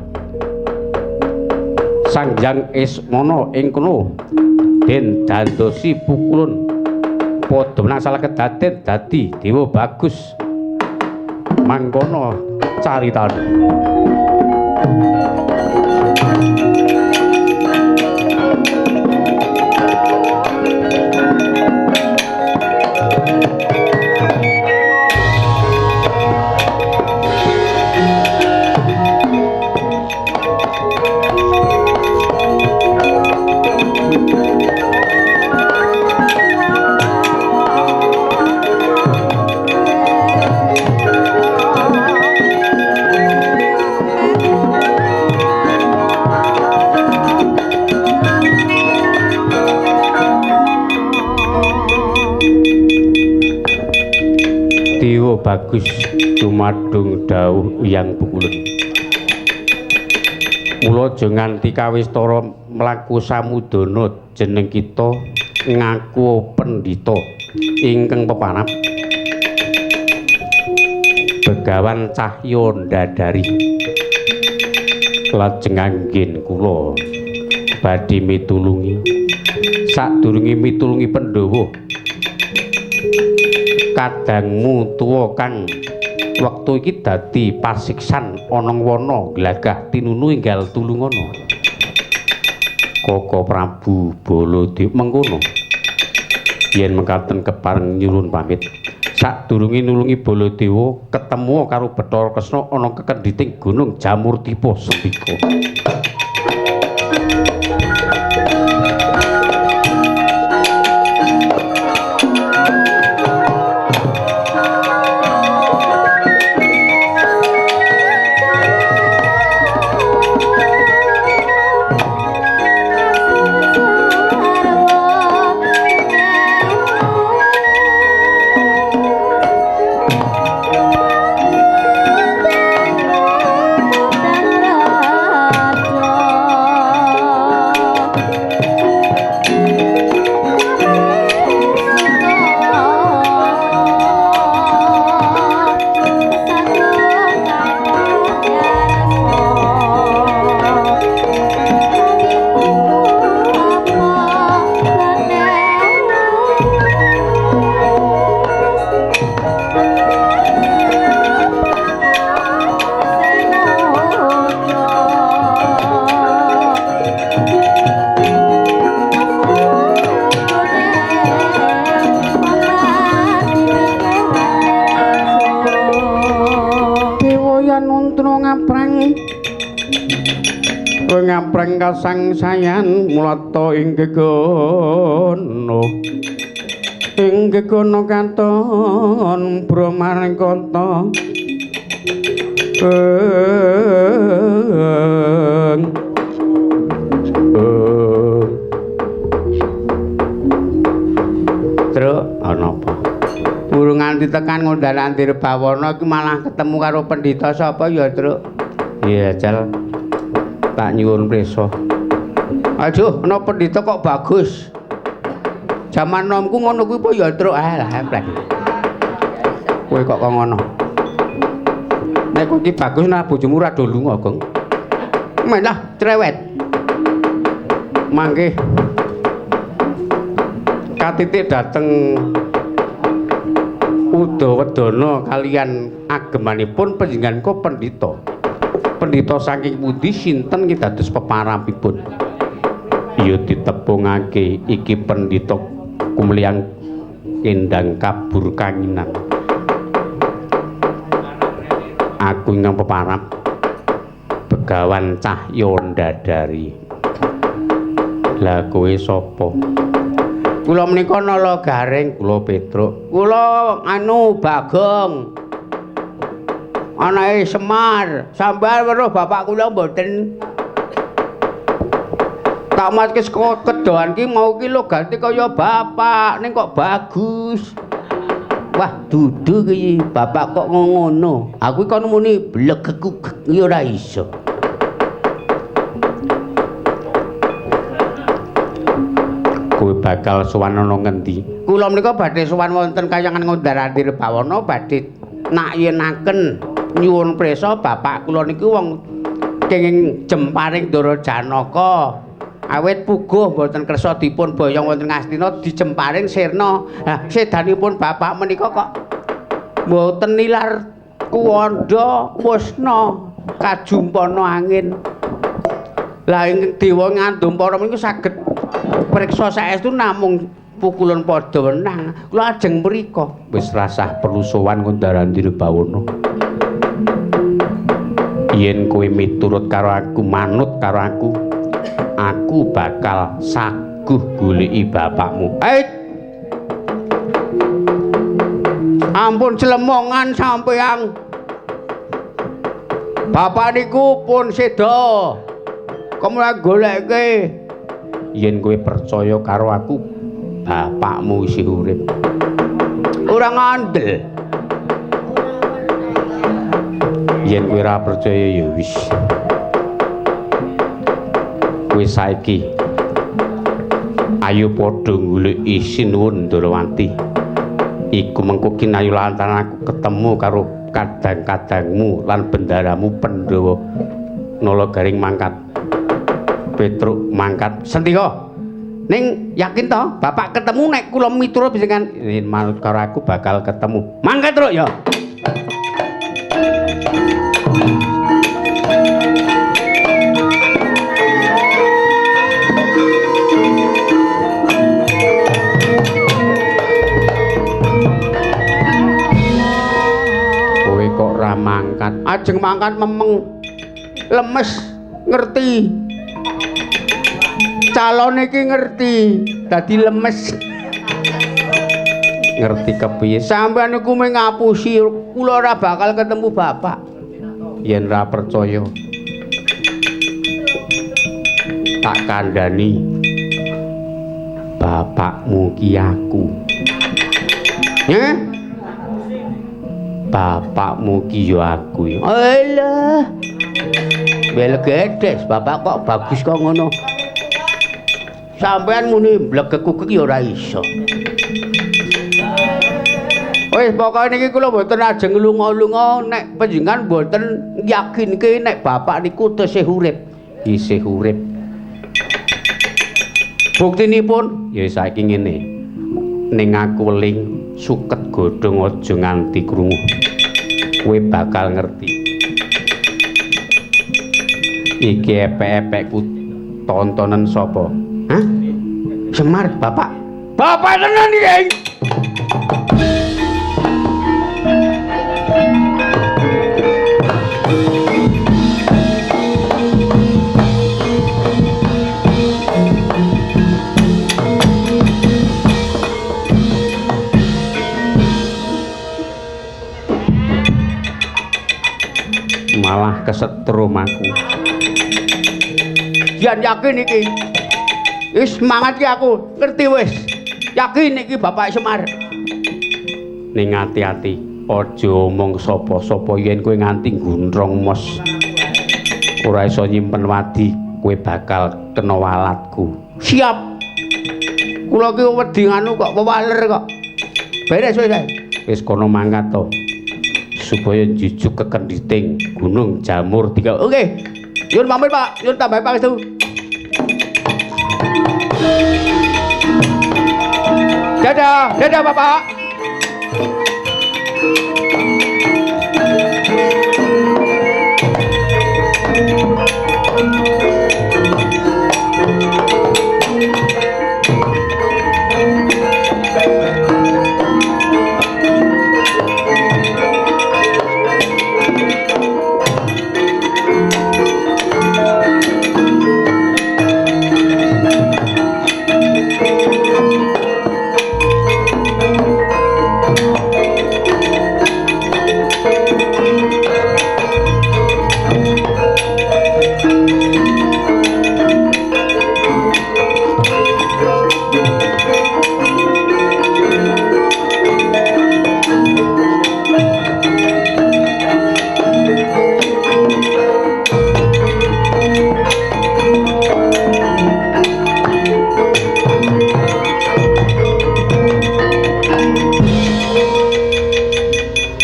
Sang Hyang Ismana ing kono den dandosi pukulun padha menang salah kedaden dadi dewa bagus mangkono caritane. Bagus dumadung dawuh Hyang Pukulun. Mula aja nganti kawistara mlaku samudana jeneng kita ngaku pendhita ingkang peparap Begawan Cahya Ndadari. Lajeng anggen kula badhe mitulungi sadurunge mitulungi Pandhawa kadangmu tuwa kang wektu iki dadi pasiksan ana wana glagah tinunu enggal tulungana. Koko Prabu Baladewa mengkono yen mekaten kepareng nyuwun pamit. Sadurunge nulungi Baladewa ketemu karo Bathara Kresna ana kekendhiting Gunung Jamurtipa Sendika. Ngapreng kasangsayan mulata ing gegono ing gegono katon brahmaning kota Truk ana apa urung nganti tekan ngondalan Dirbawana iki malah ketemu karo pendhita sapa ya Truk? Iya jal tak nyuwun prisa. Aduh, ana pendhita kok bagus. Jaman nomku ngono kuwi apa ya, Truk? Ah, lah, emplek. Kowe kok kok ngono. Nek kowe iki bagus nah bojomu ora do lunga, Gong. Malah cerewet. Mangke katitik dateng Udawedana kalian agemanipun panjenengan pendhita. Pendhita saking pundi sinten ki dados peparapipun? Ya ditepungake iki pendhita kumliyang kendang kabur kanginan. Aku ingkang peparap Begawan Cahya Ndadari. Lah kowe sapa? Kula menika Nala Garing, kula Petruk. Kula anu Bagong. Anake Semar, sampeyan weruh bapak kula mboten. Tak matke saka kedohan ki mau ki lho ganti kaya bapak, ning kok bagus. Wah, dudu ki bapak kok ngono. Aku kon muni blegekuk ya ora iso. Kowe bakal sowan ana ngendi? Kula menika badhe sowan wonten kayangan Ngondaran Dirbawana badhe nakyenaken nyuwun prisa bapak kula niku wong kenging jemparing Ndara Janaka. Awit puguh mboten kersa dipun boyong wonten Ngastina dijemparing sirna. Lah sedanipun bapak menika kok mboten nilar kuwanda musna kajumpana angin. Lah ing dewa Ngandumpara menika saged priksa saestu namung pukulun padha wenang. Kula ajeng mriko. Wis rasah perlu sowan Ngondaran Dirbawana. Yen kowe miturut karo aku, manut karo aku, aku bakal saguh goleki bapakmu. Eit. Ampun celemongan sampeyan. Bapak niku pun seda. Kemula goleke. Yen kowe percaya karo aku, bapakmu isih urip. Ora ngandel. Yen kowe ora percaya ya wis. Kowe saiki ayo padha goleki Sinuwun Ndorowati. Iku mengko kinayu lantaran aku ketemu karo kadang-kadangmu lan bendaramu Pandhawa. Nala Garing mangkat. Petruk mangkat. Sentika. Ning yakin to bapak ketemu nek kula miturut panjenengan yen manut karo aku bakal ketemu. Mangkat Truk ya. Kowe kok ora mangkat? Ajeng mangkat memeng. Lemes ngerti. Calon iki ngerti, dadi lemes. Ngerti kepiye? Sampeyan niku mung ngapusi, kula ora bakal ketemu bapak. Yen ora percaya, tak kandhani bapakmu ki aku. Heh? Bapakmu ki ya aku. Alah. Bel gedes, bapak kok bagus kok ngono. Sampeyan muni mblegekku ki ora iso. Wis pokoke niki kula mboten ajeng lunga-lunga nek panjenengan mboten yakinke nek bapak niku tesih urip. Isih urip. Buktinipun ya saiki ngene. Ning aku weling suket godhong aja nganti krungu. Kowe bakal ngerti. Iki epek-epekku tontonan sapa? Hah? Semar, bapak. Bapak tenan iki. Malah kesetrum aku. Jan yakin iki. Wis semangat ki aku, ngerti wis. Yakin iki Bapak Semar. Ning ati-ati, aja omong sapa-sapa yen kowe nganti ngguntrong mos. Ora iso nyimpen wadi, kowe bakal kena walatku. Siap. Kula ki wedi nganu kok wewaler kok. Beres wis. Wis kono mangkat to. Supaya njujuk kekenditing Gunung Jamur Tiga. Oke. Nyuwun pamit, Pak. Nyuwun tambahi pangestu. Dadah, dadah Bapak.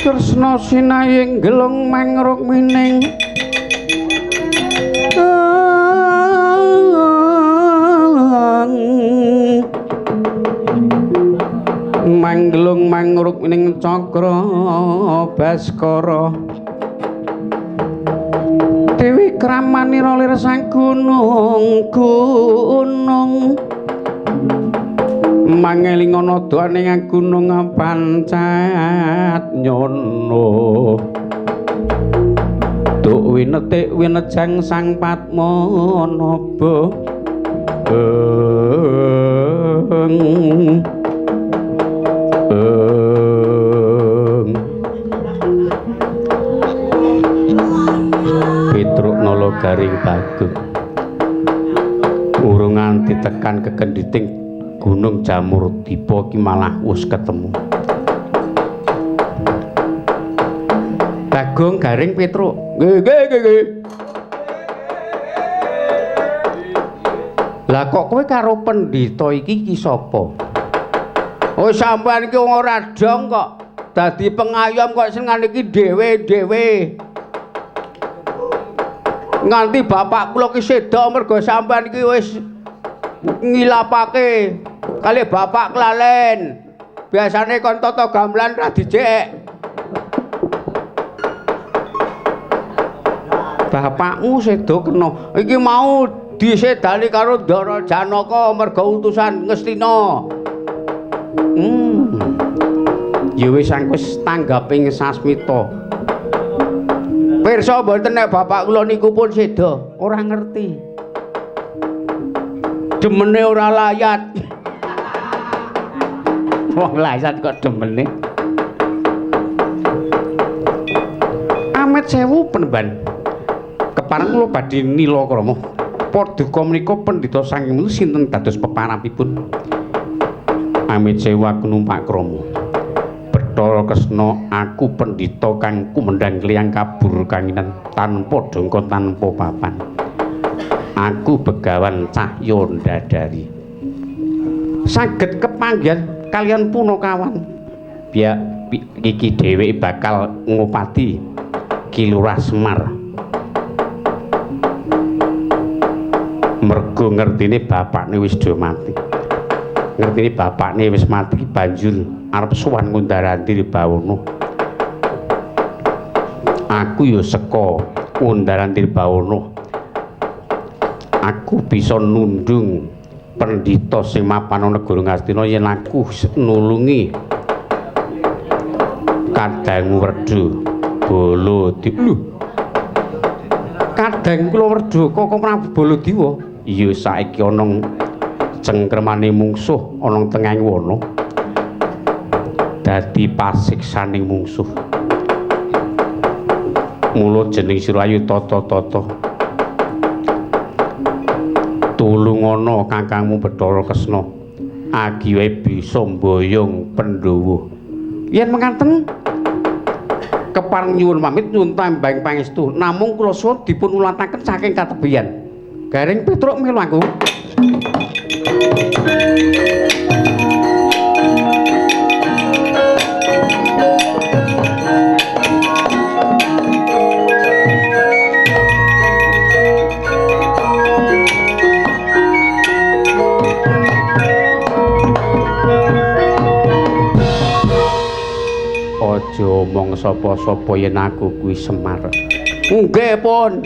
Kresna sinaying gelung mangruk mining manggelung mangruk mining cakra baskara Dewi kramanira lir sang gunung gunung mangelingono doane gunung pancat nyono duk winetik winejang sang Padmanaba eng eng Petruk Nala Garing Bagong urung nganti tekan kekenditing Gunung Jamur Dipa ki malah wis ketemu. Bagong Garing Petruk. Nggih, nggih, nggih, nggih. Lah kok kowe karo pendhita iki ki sapa? Oh sampean iki wong ora dong kok. Dadi pengayom kok senengane iki dhewe-dhewe. Nganti bapak kula ki seda mergo sampean iki wis ngilapake kali bapak kelalen. Biasane kon tata gamelan ra dijek. Bapakmu seda kena. Iki mau disedani karo Ndara Janaka mergo utusan Ngastina. Ya wis wis tanggaping sasmita. Pirsa mboten nek bapak kula niku pun seda, ora ngerti. Demene ora layat. Wong layat kok demene. Amit sewu penemban. Kepareng kula badhe nilakrama. Paduka menika pendhita saking sinten dados peparapipun? Amit sewu aku numpak krama. Bathara Kresna aku pendhita kang kumendhang kliyang kabur kanginan tanpa dongko tanpa papan. Aku Begawan Cahya Ndadari. Saged kepanggihan kalian punakawan. Biak iki dheweke bakal ngopati Ki Lurah Semar. Mergo ngertine bapakne wis do mati. Ngertine bapakne wis mati banjur arep sowan ngundar-andir bawono. Aku ya seka ngundar-andir bawono. Aku bisa nundung pendhita sing mapan ana negara Ngastina yen aku nulungi Kadang Werda Baladewa. Kadang kula Werda Koko Prabu Baladewa. Iya saiki ana cengkremane mungsuh ana tengahing wana. Dadi pasiksaning mungsuh. Mula jeneng sira ayu tata-tata. Tulungana kakangmu Bathara Kresna. Agi wae bisa mboyong Pandhawa. Yen mekaten kepareng nyuwun pamit nyuwun tambahing pangestu. Namung kula suwun dipun ulataken saking katebian. Garing Petruk melu aku. Aja omong sapa-sapa yen aku kuwi Semar. Nggih, pun.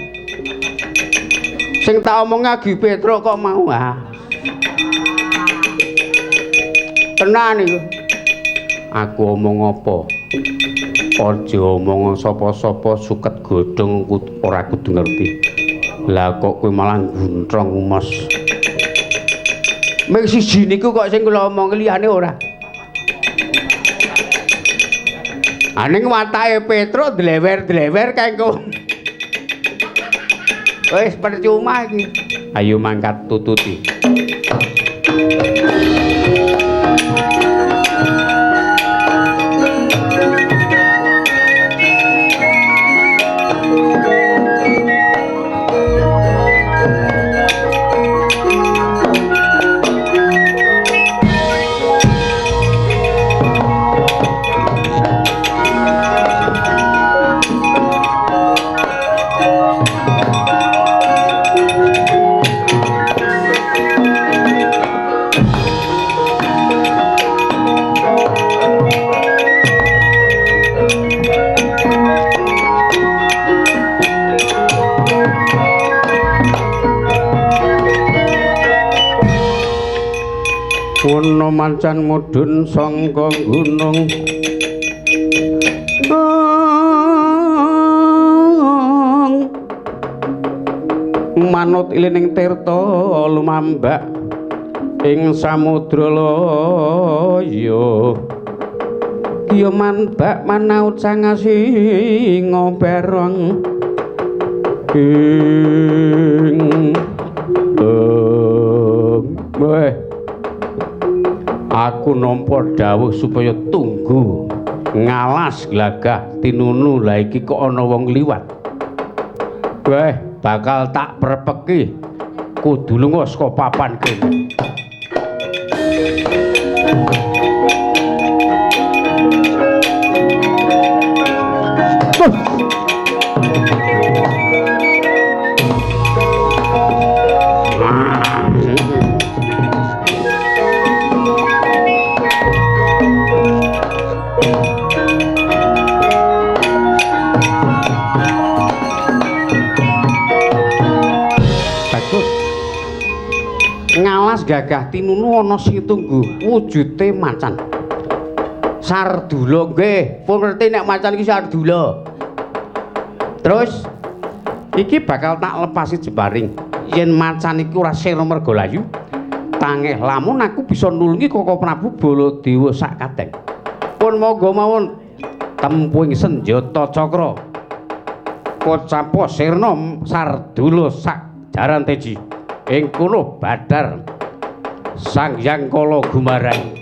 Sing tak omong Agi Petruk kok mau ah. Tenan iku. Aku omong apa? Aja omong sapa-sapa suket godhong ora kudu ngerti. Lah kok kowe malah guntrong umes. Ming siji niku kok sing kula omong liyane ora. Aning watake Petruk dlewer-dlewer kae kok. Wis percuma iki. Ayo mangkat tututi. Ana mancan mudhun sangka gunung manut ilining tirta lumambak ing samudra laya. Kiya manbak manaut sangasinga bereng ing weh. Aku nampa dawuh supaya tunggu Ngalas glagah tinunu, lah iki kok ana wong liwat. Weh, bakal tak prepeki. Kudu lunga saka papan kene. Ngalas gagah tinunu ana sing tunggu wujude macan. Sardula nggih, pun ngerti nek macan iki sardula. Terus iki bakal tak lepasi jebaring. Yen macan iki ora sira merga layu, tangeh lamun aku bisa nulungi Koko Prabu Baladewa sak kadang. Pun monggo mawon tempuing senjata cakra. Kocapo sirna sardula sak jaran teji. Ing kono badar Sang Hyang Kala Gumarang.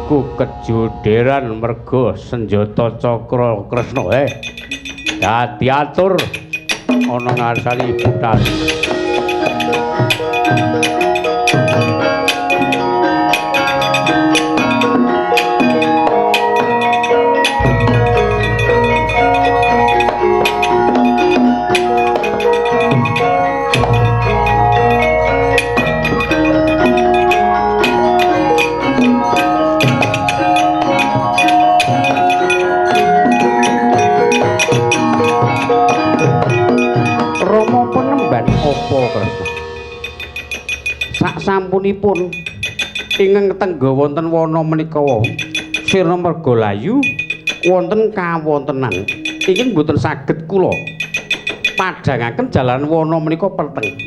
Aku kejoderan merga senjata cakra Kresna. Dadi atur ana ngarsane Ibu Tari. Sak sampunipun ingkang tengga wonten wana menika wau sirna merga layu wonten kawontenan ingkang boten saged kula padhangaken jalan wana menika peteng.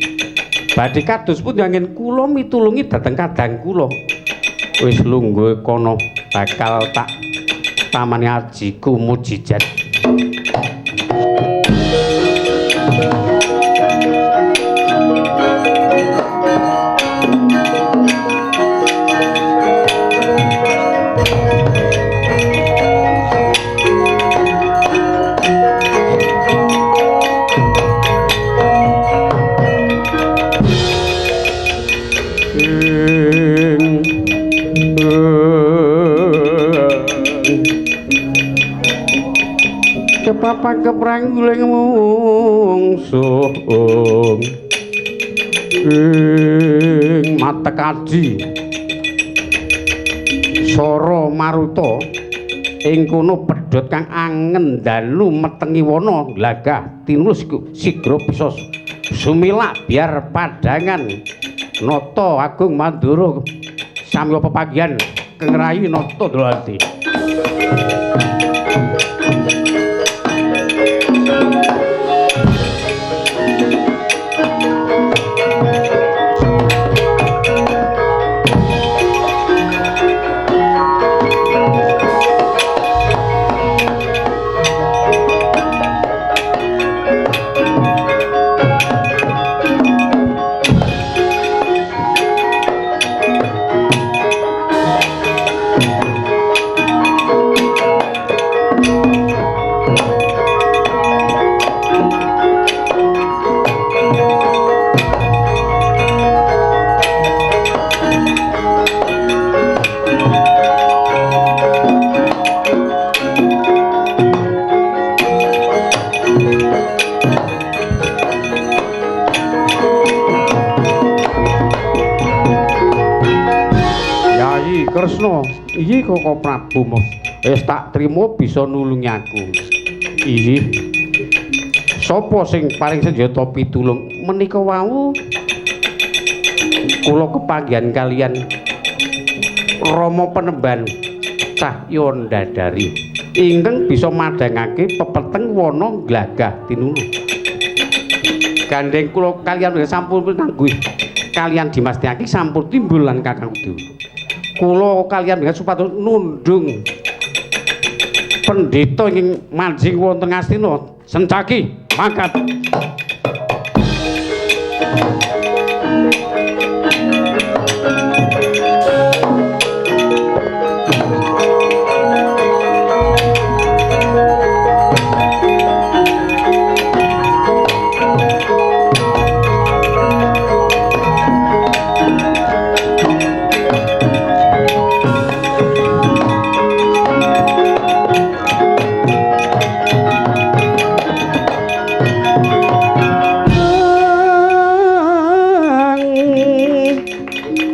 Badhe kados pundi anggen kula mitulungi dhateng kadang kula. Wis lungguh kono bakal tak tamani ajiku mujizat. Kepapak keprangguling mungsuh ing matek aji Sara Maruta ing kono pedhot kang angen dalu metengi wana glagah tinulus sigra bisa sumilak biar padangan Nata Agung Mandura samya pepanggihan keng rayi Nata Ndrawati. Kresna, iki Koko Prabu wis tak trimo bisa nulungi aku. Iki Sapa sing paring senjata pitulung menika wau? Kula kepanggihan kalian Rama Penemban Cahya Ndadari ingkang bisa madhangake pepeteng wana glagah tinunu. Gandeng kula kalian sampun pinangguh kalian Dimas Setyaki sampun timbul lan Kakang Udu. Kula kalian supados nundung pendhita ingkang manjing wonten Ngastina. Sencaki mangkat.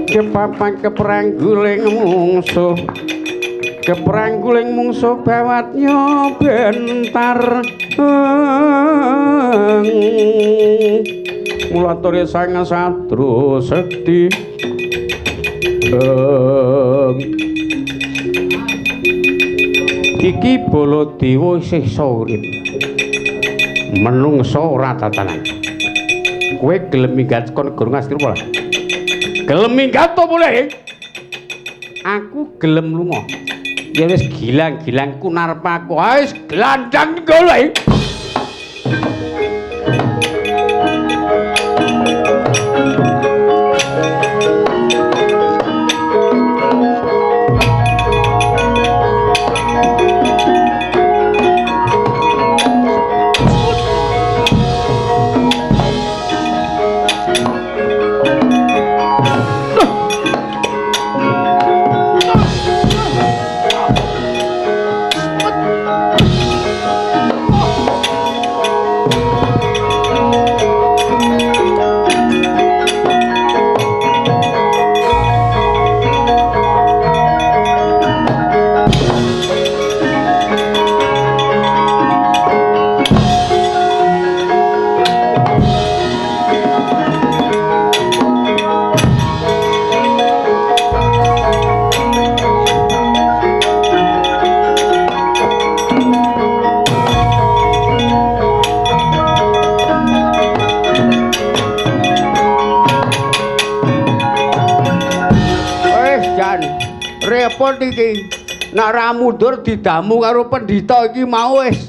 Kepapan keprangguling mungsuh, keprangguling mungsuh bawatnya bentar. Mula ature sang sadru sekti. Iki Baladewa isih urip. Menungsa ora tatanan. Kowe gelem minggat saka negara Ngastina apa ora? Gelem minggat to boleh? Aku gelem lunga. Ya wis gilang-gilang kunarpaku. Wis glandang golek. Repot iki. Nek ra mundur didamu karo pendhita iki mau wis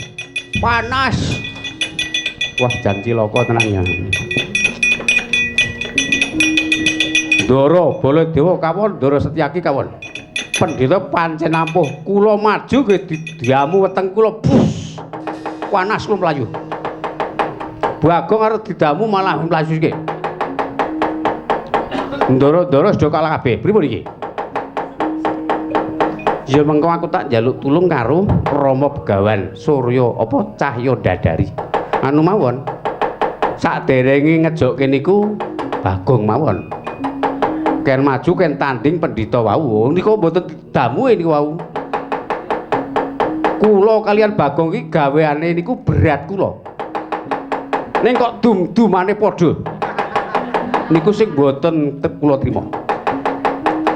panas. Wah, jan cilaka tenan ya. Ndara Baladewa kawon, Ndara Setyaki kawon. Pendhita pancen ampuh. Kula maju nggih didamu weteng kula. Bus. Panas kula mlayu. Bagong arep didamu malah mlayu iki. Ndara-ndara sedha kalah kabeh. Pripun iki? Ya mengko aku tak njaluk tulung karo Rama Begawan Surya apa Cahya Ndadari. Anu mawon. Saderenge ngejokke niku Bagong mawon. Ken maju ken tanding pendhita wau. Niku mboten didamu niku wau. Kula kalian Bagong iki gaweane niku berat kula. Ning kok dum-dumane padha. Niku sing mboten kula trima.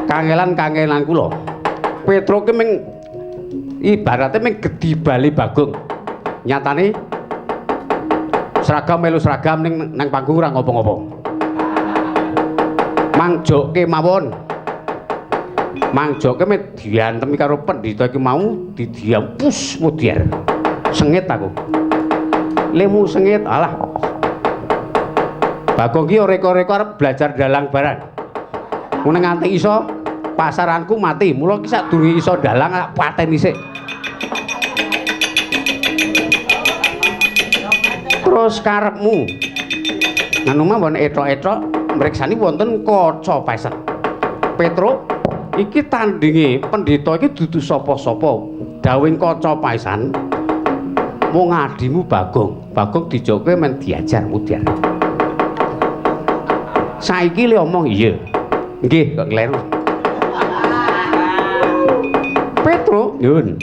Kangelan-kangelan kula. Petro ki ming ibarate ming gedhi bali Bagong. Nyatane seragam melu seragam ning nang panggung ora ngopo-ngopo. Mangjoke mawon. Mangjoke me diantemi karo pendhita iki mau didiam pus mudyar. Sengit aku. Lemu sengit alah. Bagong ki reka-reka arep belajar dalang barang. Ngono nganti iso pasaranku mati, mula ki sadurunge iso dalang paten isik. Terus karepmu. Nganu mawon etok-etok mriksani wonten kaca pesen. Petro iki tandinge pendhita iki dudu sapa-sapa. Dawing kaca paesan mung adimu Bagong. Bagong dijokke men diajar mudyar. Saiki le omong iya. Nggih kok kleru. Petro, nyun.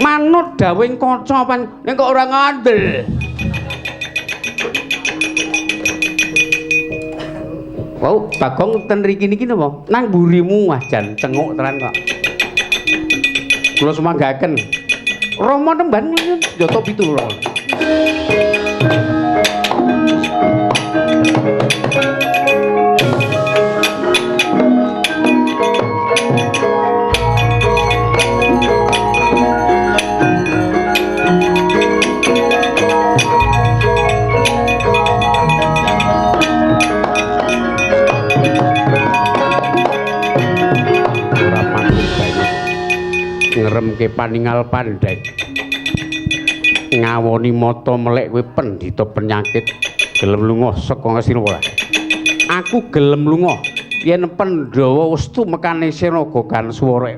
Manut dawuhing kaca pan ning kok ora ngandel. Wau, Bagong ten mriki niki napa? Nang mburimu wah jan cenguk tenan kok. Kula sumanggaken. Rama nemban senjata 7 lho. Ngremke paningal pandai ngawoni mata melek kowe pendhita penyakit gelem lunga saka Ngastina ora? Aku gelem lunga yen Pandhawa wis tumekane sinaga kan swara.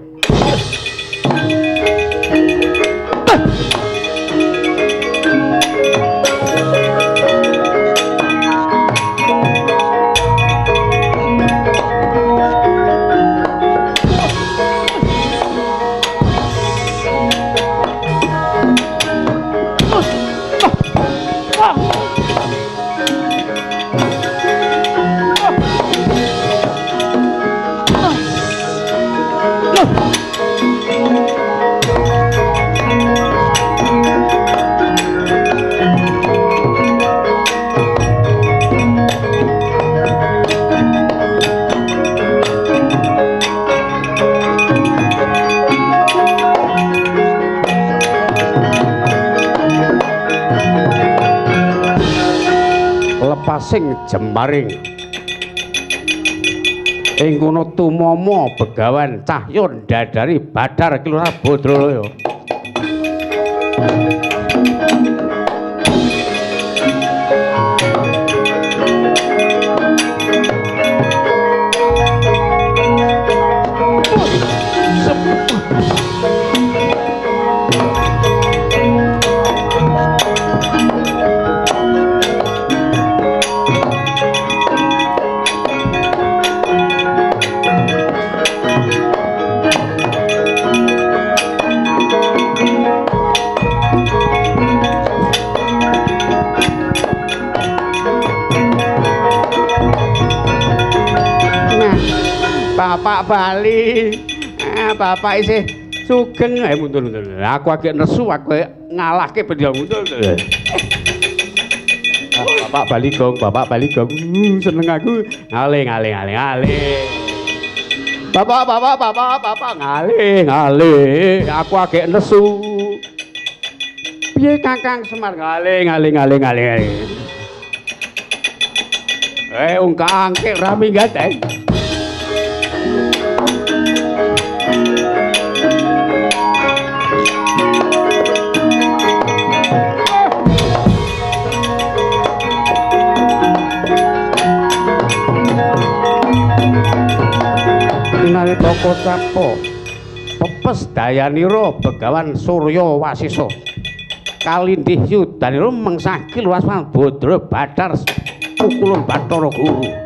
Lepasing jembaring ing kono tumama begawan cahya ndadari badar Kilurah Badralaya. Bapak bali, bapak isih sugeng. Mundur-mundur. Aku agak nesu, aku ngalahke bendya mundur. Bapak bali gong, bapak bali gong. Seneng aku. Ngale ngale ngale ngale. Bapak bapak bapak bapak ngale ngale. Aku agak nesu. Piye Kakang Semar ngale ngale ngale ngale. Ungkangke ra minggat eh. Nalika kocapa pepes dayanira Begawan Surya Wasisa kalindih yudanira mengsah Kilurah Badra Badar pukulun Bathara Guru.